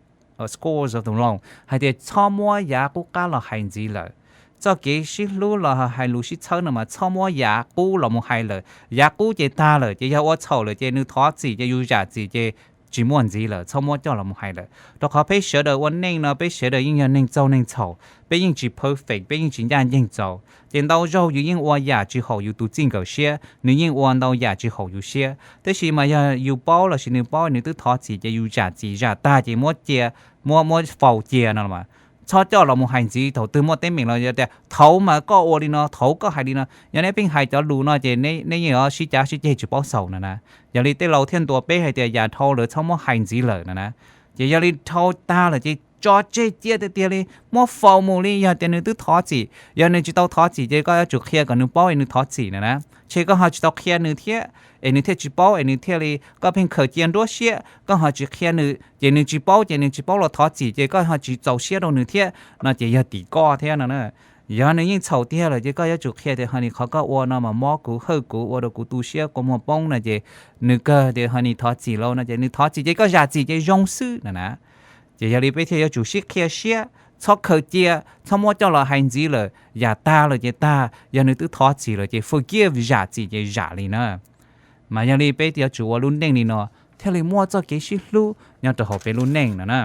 scores of the wrong, hais tias txhob muab yav qub qab los hais ntxiv lawm. Txoj kev sib hlub los hais lus sib txhawb no mas txhob muab yav qub los mus hais lawm. Yav qub ces tag lawm, ces yog ua txhaum lawm ces nws thov txim ces yus zam txim ces tsis muaj ntxiv lawm, txhob muab coj los mus hais lawm. Rau qhov peb sawv daws ua neej no peb sawv daws yeej yog neeg txaug neeg txhaum, peb yeej tsis perfect, peb yeej tsis ncaj ncees txaus, ces ntau zaug yus yeej ua yam tsis haum yus tus txij nkawm siab, nws yeej ua ntau yam tsis haum yus siab. Tab sis mas yog yus paub lossis nws paub nws twb thov txim ces yus zam txim zam tag ces muab cia, muab muab faus cia no los mas txhob coj los mus hais ntxiv. Thaum twg muaj teeb meem los yog tias thaud mas koj ua li no, thaud koj hais li no, yog neb pheej hais cov lus no ces neb yeej sib cav sib ceg tsis paub xaus no na. Yog li tej laus thiaj ntuas peb hais tias yam dhau lawm txhob muab hais ntxiv lawm no na. Ces yog li dhau tag lawm ces tso tseg cia tiag tiag li, muab faus mus li. Yog tias nws twb thov txim, yog nws tsis tau thov txim ces koj yuav tsum qhia kom nws paub es nws thov txim no na. Ces koj ho tsis tau qhia nws thiab es nws thiaj tsis paub es nws thiaj li, koj pheej khaws cia nruab siab koj ho tsis qhia nws ces nws tsis paub, ces nws tsis paub los thov txim ces koj ho tsis txaus siab rau nws thiab no ces yog tim koj thiab no na. Yog nws yeej txhaum tiag lawm ces koj yuav tsum qhia tias honey, qhov koj ua no mas mob kuv hawj kuv, ua rau kuv tu siab kua muag poob no ces nws kawg tias honey thov txim lauj no ces nws thov txim ces koj zam txim ces zoo xwb no na. Ces yog li peb thiaj yuav tsum sib qhia siab, txhob khaws cia, txhob muab coj los hais ntxiv lawm, yam tag lawm ces tag, yog nws twb thov txim lawm ces forgive, zam txim ces zam li na. Mas yog li peb yuav tsum ua lub neej li no thiaj li muaj txoj kev sib hlub nyob rau hauv peb lub neej no na.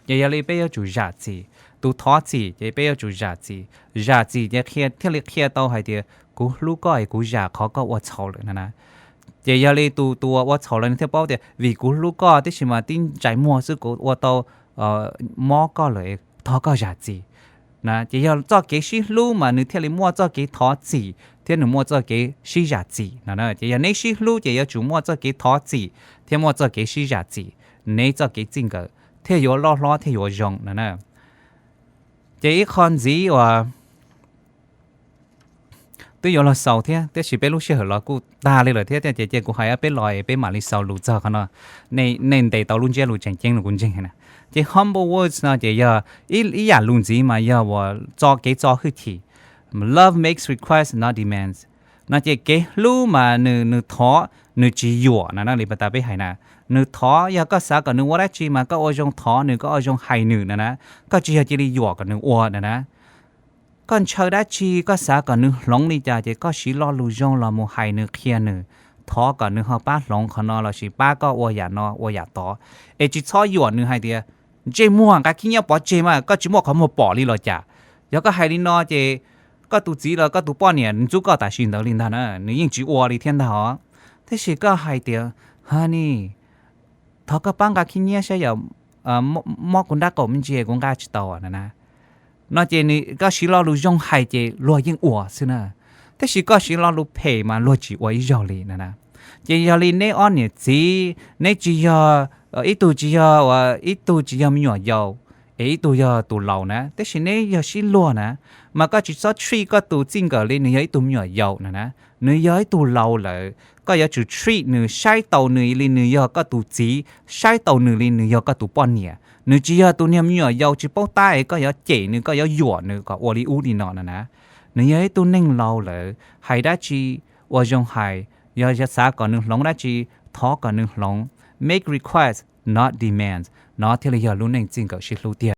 Ces yog li peb yuav tsum zam txim, tus thov txim ces peb yuav tsum zam txim, zam txim ces qhia thiaj li qhia tau hais tias kuv hlub koj es kuv zam qhov koj ua txhaum lawm no na. Ces yog li tus tus ua txhaum lawm nws thiaj paub tias vim kuv hlub koj tab sis mas tib ntsais muag xwb kuv ua tau mob koj lawm, thov koj zam txim. Ces yog txoj kev sib hlub mas nws thiaj li muaj txoj kev thov txim thiab nws muaj txoj kev sib zam txim no. Ces yog neb sib hlub ces yuav tsum muaj txoj kev thov txim thiab muaj txoj kev sib zam txim, neb txoj kev txij nkawm thiaj yuav loj hlob thiaj yuav zoo no na. Ces ib qho ntxiv uas twb yuav los xaus thiab, tiam sis peb lub sij hawm los kuj tag li lawm thiab, ces cia kuv hais peb los peb mam li xaus lus txog qhov no. Nej ntes tau lub ntsiab lus tseem ceeb los kuv ntseeg na. Ces humble words no ces yog ib yam lus ntxiv mas yog uas txo kev txo hwj chim. Love makes requests, not demands. No ces kev hlub mas nws nws thov, nws tsis yuam no na. Li pas tas peb hais na, nws thov, yog koj xav kom nws ua dab tsi mas koj ua zoo thov nws, koj ua zoo hais nws no na. Koj tsis yog cia li yuam kom nws ua no na. koj ntshaw dab tsi, koj xav kom nws hloov li cas ces koj siv lo lus zoo los mus hais nws, qhia nws, thov kom nws ho pab hloov qhov no lossis pab koj ua yam no ua yam tod, es tsis txhob yuam nws hais tias, ntsej muag nqa khib nyiab pov tseg mas koj tsis muaj qhov muag pom li los cas. Yog koj hais li no ces koj tus txiv los koj tus poj niam ntxub koj tam sim ntawd li ntag na, nws yeej tsis ua li thiab ntag os. Tab sis koj hais tias, honey, thov koj pab nqa khib nyiab saib yog mob kuv nrab qaum me ntsis kuv nqa tsis tau na na. No ces koj siv lo lus zoo hais ces luag yeej ua xwb na. Tab sis koj siv lo lus phem mas luag tsis ua ib zaug li na na. Ces yog li neb ob niam txiv, neb tsis yog, ib tug tsis yog, ib tug tsis yog me nyuam yaus, es ib tug yog tus laus na, tab sis neb yog sib luag na, mas koj tsis txhob treat koj tus txij nkawm li nws yog ib tug me nyuam yaus na na. Nws yog ib tug laus lawm, koj yuav tsum treat nws, saib taus nws li nws yog koj tus txiv, saib taus nws li nws yog koj tus poj niam. Nws tsis yog tus niag me nyuam yaus tsis paub tab es koj yuav cem nws, koj yuav yuam nws kom ua li ub li no na na. Nws yog ib tug neeg laus lawm, hais dab tsi ua zoo hais, yog xav kom nws hloov dab tsi, thov kom nws hloov. Make request, not demands, no thiaj li yog lub neej txij nkawm sib hlub tiag.